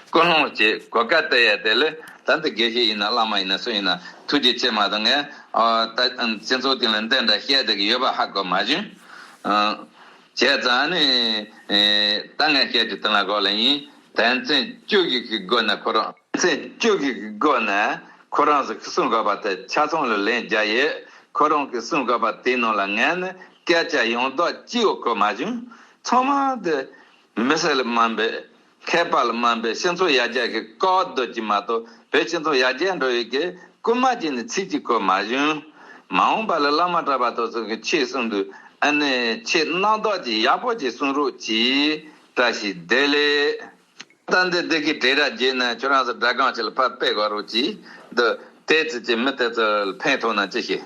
སྐུལ་སློང་བྱས་གོ་སྐབས་སྟེར་ཡ་དེ་ལ་ད་འདི་དགེ་བཤེས་ཡིན་ན་བླ་མ་ཡིན་ན་སུ་ཡིན་ན་ཐུགས་རྗེ་ཆེ་མ་གཏོགས་ངས་ཨ་ད་སྤྱི་ཚོགས་སྟེང་ལ་འདི་འདྲ་བཤད་བསྡད་ཀྱི་ཡོད་པ་ཧ་གོ་མ་བྱུང་། ཨ། བྱས་ཙང་ནི། ཨེ། ད་ངས་བཤད་རྒྱུ་དེ་ལ་གོ་ལ་ཡིན། དོན་ཚན་བཅུ་བཞི་གི་སྒོ་ནས་ཁོ་རང་། དོན་ཚན་བཅུ་བཞི་གི་སྒོ་ནས་ཁོ་རང་ཚོ་གསུང་དགོས་པ་དེ་ཆ་ཚང་ལ་ལན་རྒྱག་ཡས། ཁོ་རང་གི་གསུང་དགོས་པ་དེའི་ནང་ལ་ངས་ནི་སྐད་ཆ་ཡང་དག་གཅིག་པོ་གོ་མ་བྱུང་། ཚང་མ་དེ་མི་སེར་ལ་དམའ་འབེབས། མཁས་པ་ལ་དམའ་འབེབས། སྤྱི་ཚོགས་ཡར་རྒྱས་ཀྱི་སྐོར་སྡུད་ཀྱི་མ་གཏོགས་བོད་སྤྱི་ཚོགས་ཡར་རྒྱས་འགྲོ་ཡས་ཀྱི་རྐུན་མ་གཅིག་ནི་ཚིག་གཅིག་གོ་མ་བྱུང་། མ་འོངས་པ་ལ་བླ་མ་གྲྭ་པ་དེ་ཚོ་གི་ཆོས་གསུང་དུས་ཨ་ནི་ཆོས་རྣམ་དག་ཅིག་ཡག་པོ་ཅིག་གསུང་རོགས་གྱིས། བཀྲ་ཤིས་བདེ་ལེགས། ད་འདི་འདི་གི་གྲས་ར་རྗེས་ནས་ཁྱོད་རང་ཚོ་སྒྲ་སྒམ་ཆེ་ལ་ཕར་སྤེལ་དགོས་རོགས་གྱིས། འདི་དེ་ཚོ་ཅིག་མི་དེ་ཚོ་ལ་ཕན་ཐོགས་ན་ཅི་ཤེས།